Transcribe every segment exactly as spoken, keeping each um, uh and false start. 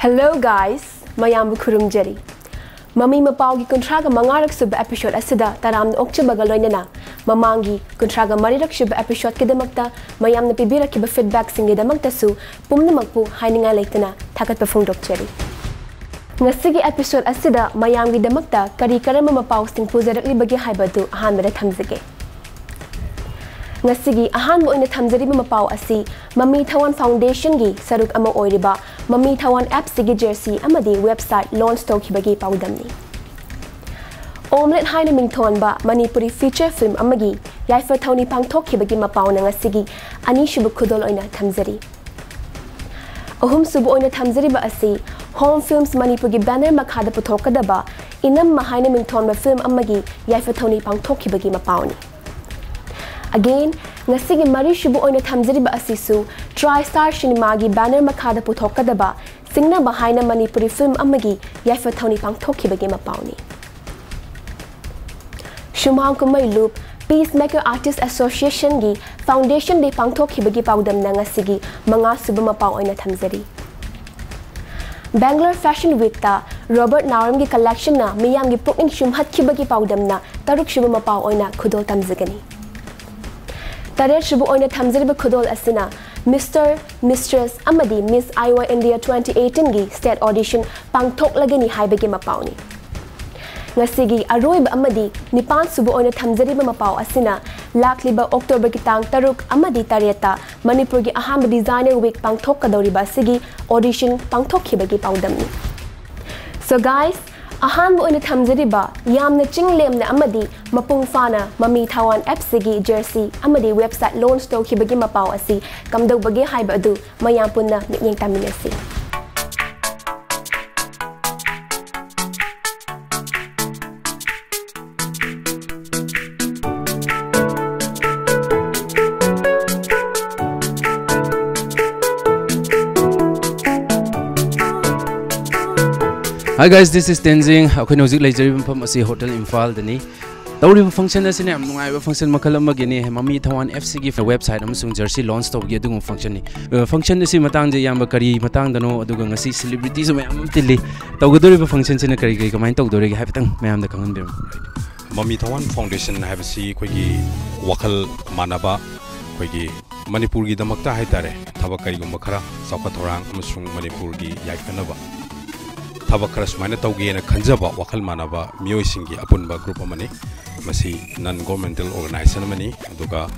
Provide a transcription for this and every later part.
Hello guys, ꯃꯌꯥꯝꯕꯨ ꯈꯨꯔꯨꯝꯖꯔꯤ꯫ ꯃꯃꯤ ꯃꯄꯥꯎꯒꯤ ꯀꯨꯟꯊ꯭ꯔꯥꯒ ꯃꯉꯥꯔꯛ ꯁꯨꯕ episode ꯑꯁꯤꯗ ꯇꯔꯥꯝꯅ ꯑꯣꯛꯆꯕꯒ ꯂꯣꯏꯅꯅ ꯃꯃꯥꯡꯒꯤ ꯀꯨꯟꯊ꯭ꯔꯥꯒ ꯃꯔꯤꯔꯛ ꯁꯨꯕ episodeꯀꯤꯗꯃꯛꯇ ꯃꯌꯥꯝꯅ ꯄꯤꯕꯤꯔꯛꯈꯤꯕ feedbackꯁꯤꯡꯒꯤꯗꯃꯛꯇꯁꯨ ꯄꯨꯝꯅꯃꯛꯄꯨ ꯍꯥꯏꯅꯤꯡꯉꯥꯏ ꯂꯩꯇꯅ ꯊꯥꯒꯠꯄ ꯐꯣꯡꯗꯣꯛꯆꯔꯤ꯫ ꯉꯁꯤꯒꯤ episode ꯑꯁꯤꯗ ꯃꯌꯥꯝꯒꯤꯗꯃꯛꯇ ꯀꯔꯤ ꯀꯔꯝꯕ ꯃꯄꯥꯎꯁꯤꯡ ꯄꯨꯖꯔꯛꯂꯤꯕꯒꯦ ꯍꯥꯏꯕꯗꯨ ꯑꯍꯥꯟꯕꯗ ꯊꯝꯖꯒꯦ꯫ ꯉꯁꯤꯒꯤ ꯑꯍꯥꯟꯕ ꯑꯣꯏꯅ ꯊꯝꯖꯔꯤꯕ ꯃꯄꯥꯎ ꯑꯁꯤ ꯃꯃꯤ ꯊꯋꯥꯟ Foundationꯒꯤ ꯁꯔꯨꯛ ꯑꯃ ꯑꯣꯏꯔꯤꯕ ꯃꯃꯤ ꯊꯋꯥꯟ appꯁꯤꯒꯤ jersey ꯑꯃꯗꯤ website launch ꯇꯧꯈꯤꯕꯒꯤ ꯄꯥꯎꯗꯝꯅꯤ꯫ Omelette ꯍꯥꯏꯅ ꯃꯤꯡꯊꯣꯟꯕ ꯃꯅꯤꯄꯨꯔꯤ feature film ꯑꯃꯒꯤ ꯌꯥꯏꯐ ꯊꯧꯅꯤ ꯄꯥꯡꯊꯣꯛꯈꯤꯕꯒꯤ ꯃꯄꯥꯎꯅ ꯉꯁꯤꯒꯤ ꯑꯅꯤꯁꯨꯕ ꯈꯨꯗꯣꯜ ꯑꯣꯏꯅ ꯊꯝꯖꯔꯤ꯫ ꯑꯍꯨꯝꯁꯨꯕ ꯑꯣꯏꯅ ꯊꯝꯖꯔꯤꯕ ꯑꯁꯤ Home Films ꯃꯅꯤꯄꯨꯔꯒꯤ banner ꯃꯈꯥꯗ ꯄꯨꯊꯣꯛꯀꯗꯕ ꯏꯅꯝꯃ ꯍꯥꯏꯅ ꯃꯤꯡꯊꯣꯟꯕ film ꯑꯃꯒꯤ ꯌꯥꯏꯐ ꯊꯧꯅꯤ ꯄꯥꯡꯊꯣꯛꯈꯤꯕꯒꯤ ꯃꯄꯥꯎꯅꯤ꯫ Again, ꯉꯁꯤꯒꯤ ꯃꯔꯤꯁꯨꯕ ꯑꯣꯏꯅ ꯊꯝꯖꯔꯤꯕ ꯑꯁꯤꯁꯨ TriStar Cinemaꯒꯤ banner ꯃꯈꯥꯗ ꯄꯨꯊꯣꯛꯀꯗꯕ ꯁꯤꯡꯅꯕ ꯍꯥꯏꯅ ꯃꯅꯤꯄꯨꯔꯤ film ꯑꯃꯒꯤ ꯌꯥꯏꯐ ꯊꯧꯅꯤ ꯄꯥꯡꯊꯣꯛꯈꯤꯕꯒꯤ ꯃꯄꯥꯎꯅꯤ꯫ ꯁꯨꯃꯥꯡ ꯀꯨꯝꯍꯩ ꯂꯨꯞ Peacemaker Artist Associationꯒꯤ Foundation Day ꯄꯥꯡꯊꯣꯛꯈꯤꯕꯒꯤ ꯄꯥꯎꯗꯝꯅ ꯉꯁꯤꯒꯤ ꯃꯉꯥꯁꯨꯕ ꯃꯄꯥꯎ ꯑꯣꯏꯅ ꯊꯝꯖꯔꯤ꯫ Bangalore Fashion Weekꯇ Robert Naoramꯒꯤ collectionꯅ ꯃꯤꯌꯥꯝꯒꯤ ꯄꯨꯛꯅꯤꯡ ꯁꯨꯝꯍꯠꯈꯤꯕꯒꯤ ꯄꯥꯎꯗꯝꯅ ꯇꯔꯨꯛꯁꯨꯕ ꯃꯄꯥꯎ ꯑꯣꯏꯅ ꯈꯨꯗꯣꯜ ꯇꯝꯖꯒꯅꯤ꯫ ꯇꯔꯦꯠꯁꯨꯕ ꯑꯣꯏꯅ ꯊꯝꯖꯔꯤꯕ ꯈꯨꯗꯣꯜ ꯑꯁꯤꯅ Mister, Mistress ꯑꯃꯗꯤ Miss I Y India twenty eighteenꯒꯤ state audition ꯄꯥꯡꯊꯣꯛꯂꯒꯅꯤ ꯍꯥꯏꯕꯒꯤ ꯃꯄꯥꯎꯅꯤ꯫ ꯉꯁꯤꯒꯤ ꯑꯔꯣꯏꯕ ꯑꯃꯗꯤ ꯅꯤꯄꯥꯟꯁꯨꯕ ꯑꯣꯏꯅ ꯊꯝꯖꯔꯤꯕ ꯃꯄꯥꯎ ꯑꯁꯤꯅ ꯂꯥꯛꯂꯤꯕ Octoberꯒꯤ ꯇꯥꯡ ꯇꯔꯨꯛ ꯑꯃꯗꯤ ꯇꯔꯦꯠꯇ ꯃꯅꯤꯄꯨꯔꯒꯤ ꯑꯍꯥꯟꯕ Designer Week ꯄꯥꯡꯊꯣꯛꯀꯗꯧꯔꯤꯕ ꯑꯁꯤꯒꯤ audition ꯄꯥꯡꯊꯣꯛꯈꯤꯕꯒꯤ ꯄꯥꯎꯗꯝꯅꯤ꯫ So guys, ꯑꯍꯥꯟꯕ ꯑꯣꯏꯅ ꯊꯝꯖꯔꯤꯕ ꯌꯥꯝꯅ ꯆꯤꯡꯂꯦꯝꯅ ꯑꯃꯗꯤ ꯃꯄꯨꯡ ꯐꯥꯅ ꯃꯃꯤ ꯊꯋꯥꯟ appꯁꯤꯒꯤ jersey ꯑꯃꯗꯤ website launch ꯇꯧꯈꯤꯕꯒꯤ ꯃꯄꯥꯎ ꯑꯁꯤ ꯀꯝꯗꯧꯕꯒꯦ ꯍꯥꯏꯕ ꯑꯗꯨ ꯃꯌꯥꯝ ꯄꯨꯟꯅ ꯃꯤꯠꯌꯦꯡ ꯇꯥꯃꯤꯟꯅꯁꯤ꯫ Hi guys, this is Tenzing. ꯑꯩꯈꯣꯏꯅ ꯍꯧꯖꯤꯛ ꯂꯩꯖꯔꯤꯕ ꯃꯐꯝ ꯑꯁꯤ ꯍꯣꯇꯦꯜ ꯏꯝꯐꯥꯜꯗꯅꯤ꯫ ꯇꯧꯔꯤꯕ function ꯑꯁꯤꯅ ꯌꯥꯝ ꯅꯨꯡꯉꯥꯏꯕ function ꯃꯈꯜ ꯑꯃꯒꯤꯅꯤ꯫ ꯃꯃꯤ ꯊꯋꯥꯟ F Cꯒꯤ website ꯑꯃꯁꯨꯡ jersey launch ꯇꯧꯕꯒꯤ ꯑꯗꯨꯒꯨꯝꯕ functionꯅꯤ꯫ ꯑ, function ꯑꯁꯤ ꯃꯇꯥꯡꯁꯦ ꯏꯌꯥꯝꯕ ꯀꯔꯤ ꯃꯇꯥꯡꯗꯅꯣ, ꯑꯗꯨꯒ ꯉꯁꯤ celebrityꯁꯨ ꯃꯌꯥꯝ ꯑꯃ ꯇꯤꯜꯂꯤ꯫ ꯇꯧꯒꯗꯧꯔꯤꯕ functionꯁꯤꯅ ꯀꯔꯤ ꯀꯔꯤ ꯀꯃꯥꯏꯅ ꯇꯧꯗꯣꯔꯤꯒꯦ ꯍꯥꯏꯐꯦꯠꯇꯪ ꯃꯌꯥꯝꯗ ꯈꯪꯍꯟꯕꯤꯔꯝꯃꯨ꯫ ꯃꯃꯤ ꯊꯋꯥꯟ Foundation ꯍꯥꯏꯕꯁꯤ ꯑꯩꯈꯣꯏꯒꯤ ꯋꯥꯈꯜ ꯃꯥꯟꯅꯕ, ꯑꯩꯈꯣꯏꯒꯤ ꯃꯅꯤꯄꯨꯔꯒꯤꯗꯃꯛꯇ ꯍꯥꯏꯇꯥꯔꯦ, ꯊꯕꯛ ꯀꯔꯤꯒꯨꯝꯕ ꯈꯔ ꯆꯥꯎꯈꯠ ꯊꯧꯔꯥꯡ ꯑꯃꯁꯨꯡ ꯃꯅꯤꯄꯨꯔꯒꯤ ꯌꯥꯏꯐꯅꯕ ꯊꯕꯛ ꯈꯔ ꯁꯨꯃꯥꯏꯅ ꯇꯧꯒꯦꯅ ꯈꯟꯖꯕ ꯋꯥꯈꯜ ꯃꯥꯟꯅꯕ ꯃꯤꯑꯣꯏꯁꯤꯡꯒꯤ ꯑꯄꯨꯟꯕ group ꯑꯃꯅꯤ꯫ ꯃꯁꯤ non governmental organization ꯑꯃꯅꯤ, ꯑꯗꯨꯒ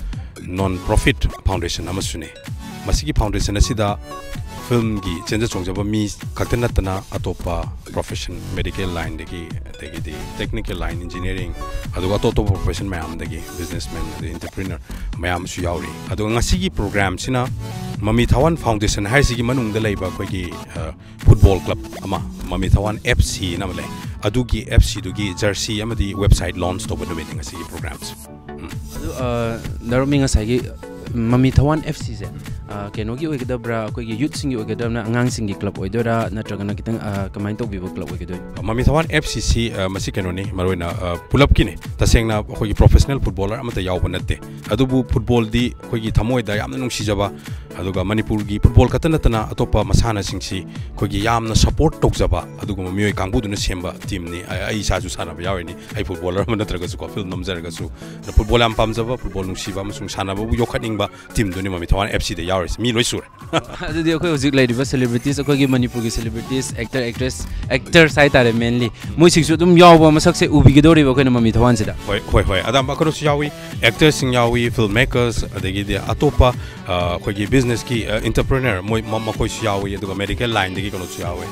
non profit foundation ꯑꯃꯁꯨꯅꯤ꯫ ꯃꯁꯤꯒꯤ foundation ꯑꯁꯤꯗ filmꯒꯤ ꯆꯦꯟꯖ ꯆꯣꯡꯖꯕ ꯃꯤ ꯈꯛꯇ ꯅꯠꯇꯅ ꯑꯇꯣꯞꯄ profession, medical lineꯗꯒꯤ, ꯑꯗꯒꯤꯗꯤ technical line, engineering, ꯑꯗꯨꯒ ꯑꯇꯣꯞ ꯑꯇꯣꯞꯄ profession ꯃꯌꯥꯝꯗꯒꯤ businessman ꯑꯗꯩ entrepreneur ꯃꯌꯥꯝ ꯑꯃꯁꯨ ꯌꯥꯎꯔꯤ꯫ ꯑꯗꯨꯒ ꯉꯁꯤꯒꯤ programꯁꯤꯅ ꯃꯃꯤ ꯊꯋꯥꯟ Foundation ꯍꯥꯏꯔꯤꯁꯤꯒꯤ ꯃꯅꯨꯡꯗ ꯂꯩꯕ ꯑꯩꯈꯣꯏꯒꯤ, ꯑ, football club ꯑꯃ, ꯃꯃꯤ ꯊꯋꯥꯟ F Cꯅ ꯑꯃ ꯂꯩ, ꯑꯗꯨꯒꯤ F Cꯗꯨꯒꯤ jersey ꯑꯃꯗꯤ website launch ꯇꯧꯕ ꯅꯨꯃꯤꯠꯅꯤ ꯉꯁꯤꯒꯤ programꯁꯦ꯫ ꯎꯝ꯫ ꯑꯗꯨ, ꯑ, ꯗꯥ ꯔꯣꯃꯤ, ꯉꯁꯥꯏꯒꯤ ꯃꯃꯤ ꯊꯋꯥꯟ F Cꯁꯦ, ꯑ, ꯀꯩꯅꯣꯒꯤ ꯑꯣꯏꯒꯗꯕ꯭ꯔꯥ, ꯑꯩꯈꯣꯏꯒꯤ youthꯁꯤꯡꯒꯤ ꯑꯣꯏꯒꯗꯕ꯭ꯔꯥ, ꯑꯉꯥꯡꯁꯤꯡꯒꯤ club ꯑꯣꯏꯗꯣꯏꯔꯥ, ꯅꯠꯇ꯭ꯔꯒꯅ ꯈꯤꯇꯪ, ꯑ, ꯀꯃꯥꯏꯅ ꯇꯧꯕꯤꯕ club ꯑꯣꯏꯒꯗꯣꯏꯅꯣ? ꯃꯃꯤ ꯊꯋꯥꯟ F Cꯁꯤ, ꯑ, ꯃꯁꯤ ꯀꯩꯅꯣꯅꯤ, ꯃꯔꯨꯑꯣꯏꯅ, ꯑ, ꯄꯨꯂꯞꯀꯤꯅꯤ꯫ ꯇꯁꯦꯡꯅ ꯑꯩꯈꯣꯏꯒꯤ professional footballer ꯑꯃꯠꯇ ꯌꯥꯎꯕ ꯅꯠꯇꯦ, ꯑꯗꯨꯕꯨ footballꯗꯤ ꯑꯩꯈꯣꯏꯒꯤ ꯊꯃꯣꯏꯗ ꯌꯥꯝꯅ ꯅꯨꯡꯁꯤꯖꯕ, ꯑꯗꯨꯒ ꯃꯅꯤꯄꯨꯔꯒꯤ football ꯈꯛꯇ ꯅꯠꯇꯅ ꯑꯇꯣꯞꯄ ꯃꯁꯥꯟꯅꯁꯤꯡꯁꯤ ꯑꯩꯈꯣꯏꯒꯤ ꯌꯥꯝꯅ support ꯇꯧꯖꯕ ꯑꯗꯨꯒꯨꯝꯕ ꯃꯤꯑꯣꯏ ꯀꯥꯡꯕꯨꯗꯨꯅ ꯁꯦꯝꯕ teamꯅꯤ꯫ ꯑꯩ, ꯑꯩ ꯏꯁꯥꯁꯨ ꯁꯥꯟꯅꯕ ꯌꯥꯎꯔꯤꯅꯤ, ꯑꯩ footballer ꯑꯃ ꯅꯠꯇ꯭ꯔꯒꯁꯨꯀꯣ, film ꯅꯝꯖꯔꯒꯁꯨ꯫ ꯑꯗꯣ football ꯌꯥꯝ ꯄꯥꯝꯖꯕ, football ꯅꯨꯡꯁꯤꯕ ꯑꯃꯁꯨꯡ ꯁꯥꯟꯅꯕꯕꯨ ꯌꯣꯛꯈꯠꯅꯤꯡꯕ teamꯗꯨꯅꯤ ꯃꯃꯤ ꯊꯋꯥꯟ F Cꯗ ꯌꯥꯎꯔꯤꯁꯦ꯫ ꯃꯤ ꯂꯣꯏ ꯁꯨꯔꯦ꯫ ꯑꯗꯨꯗꯤ ꯑꯩꯈꯣꯏ ꯍꯧꯖꯤꯛ ꯂꯩꯔꯤꯕ celebrities, ꯑꯩꯈꯣꯏꯒꯤ ꯃꯅꯤꯄꯨꯔꯒꯤ celebrities, actor, actress, actors ꯍꯥꯏꯇꯥꯔꯦ mainly, ꯃꯣꯏꯁꯤꯡꯁꯨ ꯑꯗꯨꯝ ꯌꯥꯎꯕ ꯃꯁꯛꯁꯦ ꯎꯕꯤꯒꯗꯧꯔꯤꯕ ꯑꯩꯈꯣꯏꯅ ꯃꯃꯤ ꯊꯋꯥꯟꯁꯤꯗ? ꯍꯣꯏ, ꯍꯣꯏ, ꯍꯣꯏ꯫ ꯑꯗꯨꯝꯕ ꯀꯩꯅꯣꯁꯨ ꯌꯥꯎꯏ, actorꯁꯤꯡ ꯌꯥꯎꯏ, filmmakers, ꯑꯗꯒꯤꯗꯤ ꯑꯇꯣꯞꯄ, ꯑ, ꯑꯩꯈꯣꯏꯒꯤ businessꯀꯤ, ꯑ, entrepreneur ꯃꯣꯏ, ꯃ-, ꯃꯈꯣꯏꯁꯨ ꯌꯥꯎꯏ, ꯑꯗꯨꯒ medical lineꯗꯒꯤ ꯀꯩꯅꯣꯁꯨ ꯌꯥꯎꯏ,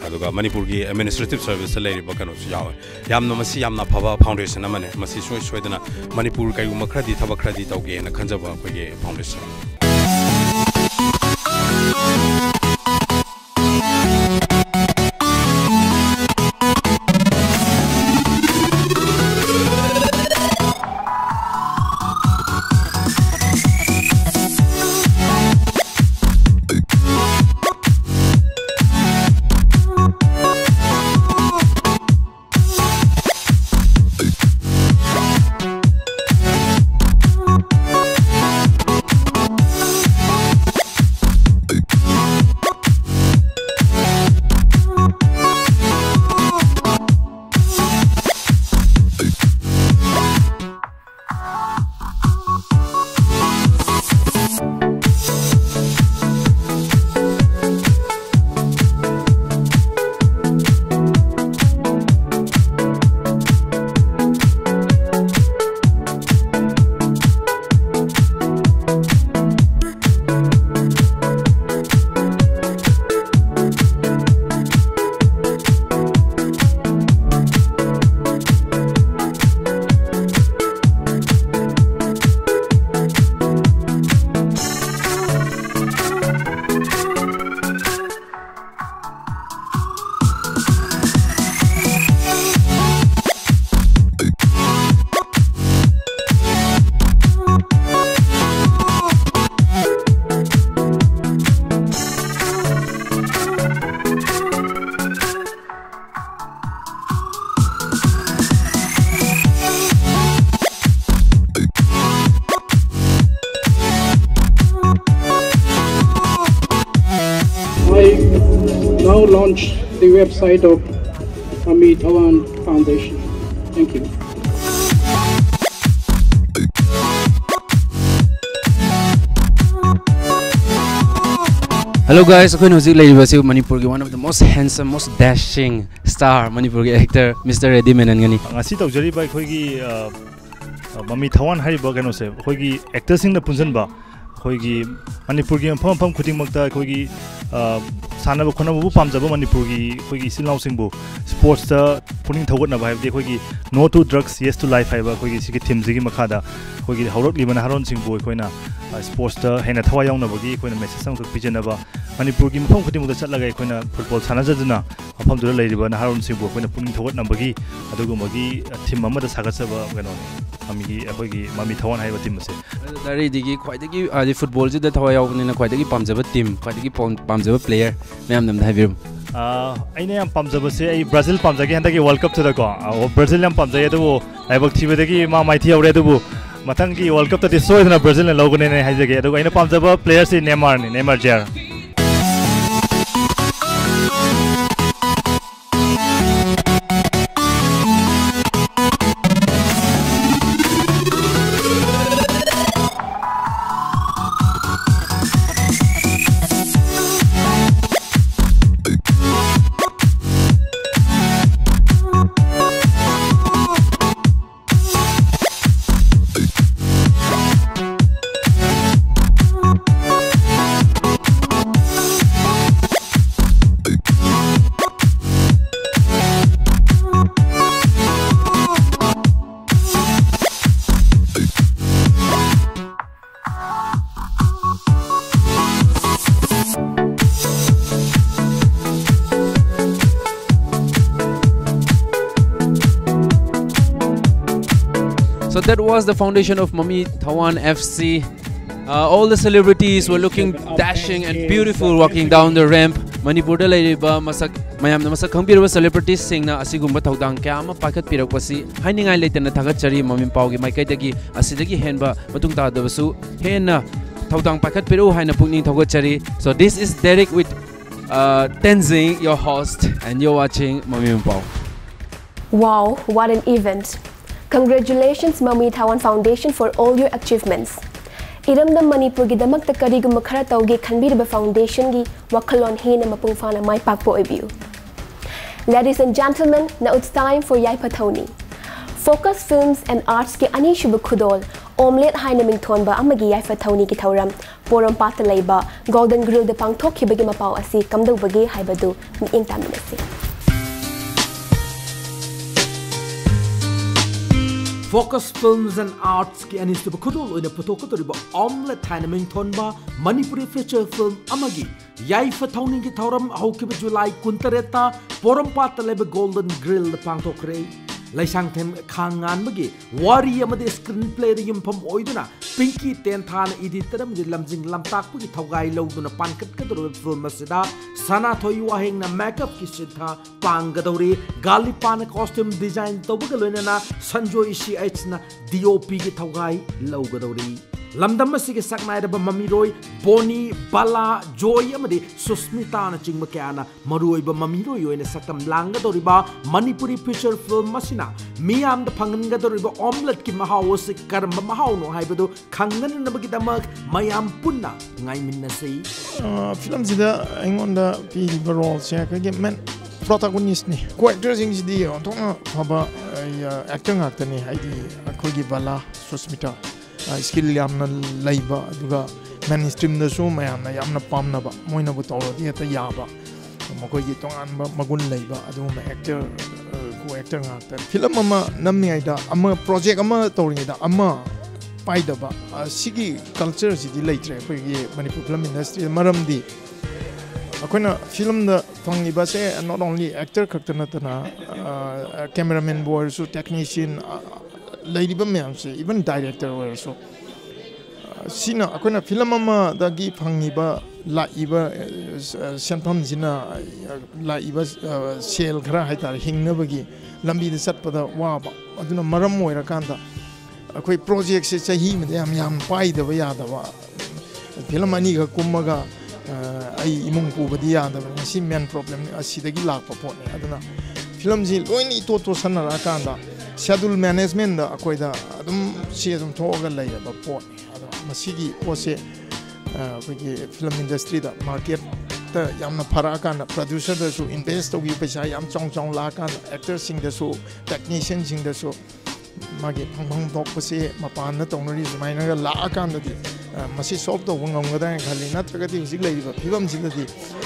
ꯑꯗꯨꯒ ꯃꯅꯤꯄꯨꯔꯒꯤ administrative serviceꯇ ꯂꯩꯔꯤꯕ ꯀꯩꯅꯣꯁꯨ ꯌꯥꯎꯏ꯫ ꯌꯥꯝꯅ, ꯃꯁꯤ ꯌꯥꯝꯅ ꯑꯐꯕ foundation ꯑꯃꯅꯤ꯫ ꯃꯁꯤ ꯁꯨꯡꯁꯣꯏ ꯁꯣꯏꯗꯅ ꯃꯅꯤꯄꯨꯔ ꯀꯩꯒꯨꯝꯕ ꯈꯔꯗꯤ, ꯊꯕꯛ ꯈꯔꯗꯤ ꯇꯧꯒꯦꯅ ꯈꯟꯖꯕ ꯑꯩꯈꯣꯏꯒꯤ foundation ꯑꯃꯅꯤ꯫ Now launch the website of Mami Thawan Foundation. Thank you. Hello guys, ꯑꯩꯈꯣꯏꯅ ꯍꯧꯖꯤꯛ ꯂꯩꯔꯤꯕꯁꯤ ꯃꯅꯤꯄꯨꯔꯒꯤ one of the most handsome, most dashing star, ꯃꯅꯤꯄꯨꯔꯒꯤ actor Mister Reddy Menon ꯒꯅꯤ꯫ ꯉꯁꯤ ꯇꯧꯖꯔꯤꯕ ꯑꯩꯈꯣꯏꯒꯤ, ꯑ, ꯑ, ꯃꯃꯤ ꯊꯋꯥꯟ ꯍꯥꯏꯔꯤꯕ ꯀꯩꯅꯣꯁꯦ ꯑꯩꯈꯣꯏꯒꯤ actor ꯁꯤꯡꯅ ꯄꯨꯟꯁꯤꯟꯕ, ꯑꯩꯈꯣꯏꯒꯤ ꯃꯅꯤꯄꯨꯔꯒꯤ ꯃꯐꯝ ꯃꯐꯝ ꯈꯨꯗꯤꯡꯃꯛꯇ ꯑꯩꯈꯣꯏꯒꯤ, ꯑ, ꯁꯥꯟꯅꯕ ꯈꯣꯠꯅꯕꯕꯨ ꯄꯥꯝꯖꯕ ꯃꯅꯤꯄꯨꯔꯒꯤ ꯑꯩꯈꯣꯏꯒꯤ ꯏꯆꯤꯜ ꯏꯅꯥꯎꯁꯤꯡꯕꯨ sports ꯇ ꯄꯨꯛꯅꯤꯡ ꯊꯧꯒꯠꯅꯕ, ꯍꯥꯏꯕꯗꯤ ꯑꯩꯈꯣꯏꯒꯤ No to Drugs, Yes to Life ꯍꯥꯏꯕ ꯑꯩꯈꯣꯏꯒꯤ ꯁꯤꯒꯤ theme ꯁꯤꯒꯤ ꯃꯈꯥꯗ ꯑꯩꯈꯣꯏꯒꯤ ꯍꯧꯔꯛꯂꯤꯕ ꯅꯍꯥꯔꯣꯟꯁꯤꯡꯕꯨ ꯑꯩꯈꯣꯏꯅ, ꯑ, sports ꯇ ꯍꯦꯟꯅ ꯊꯋꯥꯏ ꯌꯥꯎꯅꯕꯒꯤ ꯑꯩꯈꯣꯏꯅ message ꯑꯃꯈꯛ ꯄꯤꯖꯅꯕ, ꯃꯅꯤꯄꯨꯔꯒꯤ ꯃꯐꯝ ꯈꯨꯗꯤꯡꯃꯛꯇ ꯆꯠꯂꯒ ꯑꯩꯈꯣꯏꯅ football ꯁꯥꯟꯅꯖꯗꯨꯅ ꯃꯐꯝꯗꯨꯗ ꯂꯩꯔꯤꯕ ꯅꯍꯥꯔꯣꯜꯁꯤꯡꯕꯨ ꯑꯩꯈꯣꯏꯅ ꯄꯨꯛꯅꯤꯡ ꯊꯧꯒꯠꯅꯕꯒꯤ ꯑꯗꯨꯒꯨꯝꯕꯒꯤ theme ꯑꯃꯗ ꯁꯥꯒꯠꯆꯕ ꯀꯩꯅꯣꯅꯤ, ꯃꯃꯤꯒꯤ, ꯑꯩꯈꯣꯏꯒꯤ ꯃꯃꯤ ꯊꯋꯥꯟ ꯍꯥꯏꯕ theme ꯑꯁꯦ꯫ ꯑꯗꯨꯗ ꯑꯔꯤꯗꯤꯒꯤ ꯈ꯭ꯋꯥꯏꯗꯒꯤ, ꯍꯥꯏꯗꯤ, football ꯁꯤꯗ ꯊꯋꯥꯏ ꯌꯥꯎꯕꯅꯤꯅ ꯈ꯭ꯋꯥꯏꯗꯒꯤ ꯄꯥꯝꯖꯕ team, ꯈ꯭ꯋꯥꯏꯗꯒꯤ ꯄꯥꯝ-, ꯄꯥꯝꯖꯕ player ꯃꯌꯥꯝꯅ ꯑꯝꯇ ꯍꯥꯏꯕꯤꯔꯝꯃꯨ꯫ ꯑꯥ, ꯑꯩꯅ ꯌꯥꯝ ꯄꯥꯝꯖꯕꯁꯦ, ꯑꯩ Brazil ꯄꯥꯝꯖꯒꯦ ꯍꯟꯗꯛꯀꯤ World Cup ꯇꯨꯗꯀꯣ꯫ ꯑꯥ, Brazil ꯌꯥꯝ ꯄꯥꯝꯖꯩ, ꯑꯗꯨꯕꯨ ꯂꯥꯏꯕꯛ ꯊꯤꯕꯗꯒꯤ ꯃꯥ ꯃꯥꯏꯊꯤ ꯍꯧꯔꯦ꯫ ꯑꯗꯨꯕꯨ ꯃꯊꯪꯒꯤ World Cup ꯇꯗꯤ ꯁꯣꯏꯗꯅ Brazil ꯅ ꯂꯧꯒꯅꯤꯅ ꯑꯩ ꯍꯥꯏꯖꯒꯦ꯫ ꯑꯗꯨꯒ ꯑꯩꯅ ꯄꯥꯝꯖꯕ player ꯁꯤ Neymar ꯅꯤ, Neymar Junior꯫ So that was the foundation of Mami Thawan F C. Uh, all the celebrities were looking dashing and beautiful walking down the ramp. ꯃꯅꯤꯄꯨꯔꯗ ꯂꯩꯔꯤꯕ ꯃꯁꯛ ꯃꯌꯥꯝꯅ ꯃꯁꯛ ꯈꯪꯕꯤꯔꯕ celebrities ꯁꯤꯡꯅ ꯑꯁꯤꯒꯨꯝꯕ ꯊꯧꯗꯥꯡ ꯀꯌꯥ ꯑꯃ ꯄꯥꯏꯈꯠꯄꯤꯔꯛꯄꯁꯤ ꯍꯥꯏꯅꯤꯡꯉꯥꯏ ꯂꯩꯇꯅ ꯊꯥꯒꯠꯆꯔꯤ꯫ ꯃꯃꯤ ꯄꯥꯎꯒꯤ ꯃꯥꯏꯀꯩꯗꯒꯤ ꯑꯁꯤꯗꯒꯤ ꯍꯦꯟꯕ ꯃꯇꯨꯡ ꯇꯥꯗꯕꯁꯨ ꯍꯦꯟꯅ ꯊꯧꯗꯥꯡ ꯄꯥꯏꯈꯠꯄꯤꯔꯛꯎ ꯍꯥꯏꯅ ꯄꯨꯛꯅꯤꯡ ꯊꯧꯒꯠꯆꯔꯤ꯫ So this is Derek with Uh, Tenzing, your host, and you're watching Mami Mapao. Wow, what an event! Congratulations, Mami Thawan Foundation, for all your achievements. ꯏꯔꯝꯗꯝ ꯃꯅꯤꯄꯨꯔꯒꯤꯗꯃꯛꯇ ꯀꯔꯤꯒꯨꯝꯕ ꯈꯔ ꯇꯧꯒꯦ ꯈꯟꯕꯤꯔꯤꯕ foundationꯒꯤ ꯋꯥꯈꯜꯂꯣꯟ ꯍꯦꯟꯅ ꯃꯄꯨꯡ ꯐꯥꯅ ꯃꯥꯏ ꯄꯥꯛꯄ ꯑꯣꯏꯕꯤꯌꯨ꯫ Ladies and gentlemen, now it's time for ꯌꯥꯏꯐ ꯊꯧꯅꯤ꯫ Focus Films and Artsꯀꯤ ꯑꯅꯤꯁꯨꯕ ꯈꯨꯗꯣꯜ ꯑꯣꯝꯂꯦꯠ ꯍꯥꯏꯅ ꯃꯤꯡꯊꯣꯟꯕ ꯑꯃꯒꯤ ꯌꯥꯏꯐ ꯊꯧꯅꯤꯒꯤ ꯊꯧꯔꯝ ꯄꯣꯔꯣꯝꯄꯥꯠꯇ ꯂꯩꯕ Golden Grillꯗ ꯄꯥꯡꯊꯣꯛꯈꯤꯕꯒꯤ ꯃꯄꯥꯎ ꯑꯁꯤ ꯀꯝꯗꯧꯕꯒꯦ ꯍꯥꯏꯕꯗꯨ ꯃꯤꯠꯌꯦꯡ ꯇꯥꯃꯤꯟꯅꯁꯤ꯫ Focus Films and Artsꯀꯤ ꯑꯅꯤꯁꯨꯕ ꯈꯨꯗꯣꯜ ꯑꯣꯏꯅ ꯄꯨꯊꯣꯛꯀꯗꯧꯔꯤꯕ ꯑꯣꯝꯂꯦꯠ ꯍꯥꯏꯅ ꯃꯤꯡꯊꯣꯟꯕ ꯃꯅꯤꯄꯨꯔꯤ feature film ꯑꯃꯒꯤ ꯌꯥꯏꯐ ꯊꯧꯅꯤꯒꯤ ꯊꯧꯔꯝ ꯍꯧꯈꯤꯕ ꯖꯨꯂꯥꯏ ꯀꯨꯟꯇꯔꯦꯠꯇ ꯄꯣꯔꯣꯝꯄꯥꯠꯇ ꯂꯩꯕ Golden Grillꯗ ꯄꯥꯡꯊꯣꯛꯈ꯭ꯔꯦ꯫ ꯂꯩꯁꯥꯡꯊꯦꯝ ꯈꯥꯡꯉꯥꯟꯕꯒꯤ ꯋꯥꯔꯤ ꯑꯃꯗꯤ screenplayꯗ ꯌꯨꯝꯐꯝ ꯑꯣꯏꯗꯨꯅ ꯄꯤꯡꯀꯤ ꯇꯦꯟꯊꯥꯅ editor ꯑꯃꯗꯤ ꯂꯝꯖꯤꯡ ꯂꯝꯇꯥꯛꯄꯒꯤ ꯊꯧꯒꯥꯏ ꯂꯧꯗꯨꯅ ꯄꯥꯟꯈꯠꯀꯗꯧꯔꯤꯕ film ꯑꯁꯤꯗ ꯁꯅꯥꯊꯣꯏ ꯋꯥꯍꯦꯡꯅ makeupꯀꯤ ꯁꯤꯟꯊꯥ ꯄꯥꯡꯒꯗꯧꯔꯤ꯫ ꯒꯥꯂꯤꯄꯥꯅ costume design ꯇꯧꯕꯒ ꯂꯣꯏꯅꯅ ꯁꯟꯖꯣꯏ ꯁꯤ ꯑꯩꯆꯅ DOPꯒꯤ ꯊꯧꯒꯥꯏ ꯂꯧꯒꯗꯧꯔꯤ꯫ ꯂꯝꯗꯝ ꯑꯁꯤꯒꯤ ꯁꯛꯅꯥꯏꯔꯕ ꯃꯃꯤꯔꯣꯏ ꯕꯣꯅꯤ, ꯕꯂꯥ, ꯖꯣꯏ ꯑꯃꯗꯤ ꯁꯨꯁꯃꯤꯇꯥꯅꯆꯤꯡꯕ ꯀꯌꯥꯅ ꯃꯔꯨꯑꯣꯏꯕ ꯃꯃꯤꯔꯣꯏ ꯑꯣꯏꯅ ꯁꯛꯇꯝ ꯂꯥꯡꯒꯗꯧꯔꯤꯕ ꯃꯅꯤꯄꯨꯔꯤ feature film ꯑꯁꯤꯅ ꯃꯤꯌꯥꯝꯗ ꯐꯪꯍꯟꯒꯗꯧꯔꯤꯕ ꯑꯣꯝꯂꯦꯠꯀꯤ ꯃꯍꯥꯎ ꯑꯁꯤ ꯀꯔꯝꯕ ꯃꯍꯥꯎꯅꯣ ꯍꯥꯏꯕꯗꯨ ꯈꯪꯅꯅꯕꯒꯤꯗꯃꯛ ꯃꯌꯥꯝ ꯄꯨꯟꯅ ꯉꯥꯏꯃꯤꯟꯅꯁꯤ꯫ ꯐꯤꯂꯝꯁꯤꯗ ꯑꯩꯉꯣꯟꯗ ꯄꯤꯔꯤꯕ roleꯁꯦ ꯑꯩꯈꯣꯏꯒꯤ main protagonistꯅꯤ꯫ Co-actorꯁꯤꯡꯁꯤꯗꯤ ꯑꯣꯟꯊꯣꯛꯅ ꯐꯕ actor ꯉꯥꯛꯇꯅꯤ꯫ ꯍꯥꯏꯗꯤ ꯑꯩꯈꯣꯏꯒꯤ ꯕꯂꯥ, ꯁꯨꯁꯃꯤꯇꯥ, skill ꯌꯥꯝꯅ ꯂꯩꯕ, ꯑꯗꯨꯒ main streamꯗꯁꯨ ꯃꯌꯥꯝꯅ ꯌꯥꯝꯅ ꯄꯥꯝꯅꯕ, ꯃꯣꯏꯅꯕꯨ ꯇꯧꯔꯗꯤ ꯍꯦꯛꯇ ꯌꯥꯕ, ꯃꯈꯣꯏꯒꯤ ꯇꯣꯉꯥꯟꯕ ꯃꯒꯨꯟ ꯂꯩꯕ ꯑꯗꯨꯒꯨꯝꯕ actor, co-actor ꯉꯥꯛꯇꯅꯤ꯫ ꯐꯤꯂꯝ ꯑꯃ ꯅꯝꯃꯤꯉꯩꯗ, ꯑꯃ project ꯑꯃ ꯇꯧꯔꯤꯉꯩꯗ ꯑꯃ ꯄꯥꯏꯗꯕ, ꯁꯤꯒꯤ cultureꯁꯤꯗꯤ ꯂꯩꯇ꯭ꯔꯦ ꯑꯩꯈꯣꯏꯒꯤ ꯃꯅꯤꯄꯨꯔ film industryꯗ꯫ ꯃꯔꯝꯗꯤ ꯑꯩꯈꯣꯏꯅ ꯐꯤꯂꯝꯗ ꯐꯪꯉꯤꯕꯁꯦ not only actor ꯈꯛꯇ ꯅꯠꯇꯅ, cameramanꯕꯨ ꯑꯣꯏꯔꯁꯨ, technician, ꯂꯩꯔꯤꯕ ꯃꯌꯥꯝꯁꯦ, even director ꯑꯣꯏꯔꯁꯨ, ꯁꯤꯅ ꯑꯩꯈꯣꯏꯅ ꯐꯤꯂꯝ ꯑꯃꯗꯒꯤ ꯐꯪꯉꯤꯕ, ꯂꯥꯛꯏꯕ ꯁꯦꯟꯐꯝꯁꯤꯅ, ꯂꯥꯛꯏꯕ ꯁꯦꯜ ꯈꯔ ꯍꯥꯏꯇꯥꯔꯦ, ꯍꯤꯡꯅꯕꯒꯤ ꯂꯝꯕꯤꯗ ꯆꯠꯄꯗ ꯋꯥꯕ꯫ ꯑꯗꯨꯅ ꯃꯔꯝ ꯑꯣꯏꯔꯀꯥꯟꯗ ꯑꯩꯈꯣꯏ projectꯁꯦ ꯆꯍꯤ ꯑꯃꯗ ꯌꯥꯝ ꯌꯥꯝ ꯄꯥꯏꯗꯕ ꯌꯥꯗꯕ꯫ ꯐꯤꯂꯝ ꯑꯅꯤꯈꯛ ꯀꯨꯝꯃꯒ ꯑꯩ ꯏꯃꯨꯡ ꯄꯨꯕꯗꯤ ꯌꯥꯗꯕꯅꯤ꯫ ꯁꯤ main problem ꯑꯁꯤꯗꯒꯤ ꯂꯥꯛꯄ ꯄꯣꯠꯅꯤ꯫ ꯑꯗꯨꯅ ꯐꯤꯂꯝꯁꯤ ꯂꯣꯏꯅ ꯏꯇꯣꯠ ꯇꯣꯠꯁꯟꯅꯔꯛꯑꯀꯥꯟꯗ schedule management ꯗ ꯑꯩꯈꯣꯏꯗ ꯑꯗꯨꯝ ꯁꯤ ꯑꯗꯨꯝ ꯊꯣꯛꯑꯒ ꯂꯩꯔꯕ ꯄꯣꯠꯅꯤ꯫ ꯑꯗꯣ ꯃꯁꯤꯒꯤ ꯄꯣꯠꯁꯦ, ꯑ, ꯑꯩꯈꯣꯏꯒꯤ film industry ꯗ market ꯇ ꯌꯥꯝꯅ ꯐꯔꯛꯑꯀꯥꯟꯗ producer ꯗꯁꯨ invest ꯇꯧꯈꯤꯕ ꯄꯩꯁꯥ ꯌꯥꯝ ꯆꯥꯎ ꯆꯥꯎꯅ ꯂꯥꯛꯑꯀꯥꯟꯗ actor ꯁꯤꯡꯗꯁꯨ, technician ꯁꯤꯡꯗꯁꯨ ꯃꯥꯒꯤ ꯐꯪꯐꯝ ꯊꯣꯛꯄꯁꯤ ꯃꯄꯥꯟꯗ ꯇꯧꯅꯔꯤ ꯁꯨꯃꯥꯏꯅꯒ ꯂꯥꯛꯑꯀꯥꯟꯗꯗꯤ, ꯑ, ꯃꯁꯤ solve ꯇꯧꯕ ꯉꯝꯒꯗ꯭ꯔꯥ ꯍꯥꯏꯅ ꯈꯜꯂꯤ꯫ ꯅꯠꯇ꯭ꯔꯒꯗꯤ ꯍꯧꯖꯤꯛ ꯂꯩꯔꯤꯕ ꯐꯤꯕꯝꯁꯤꯗꯗꯤ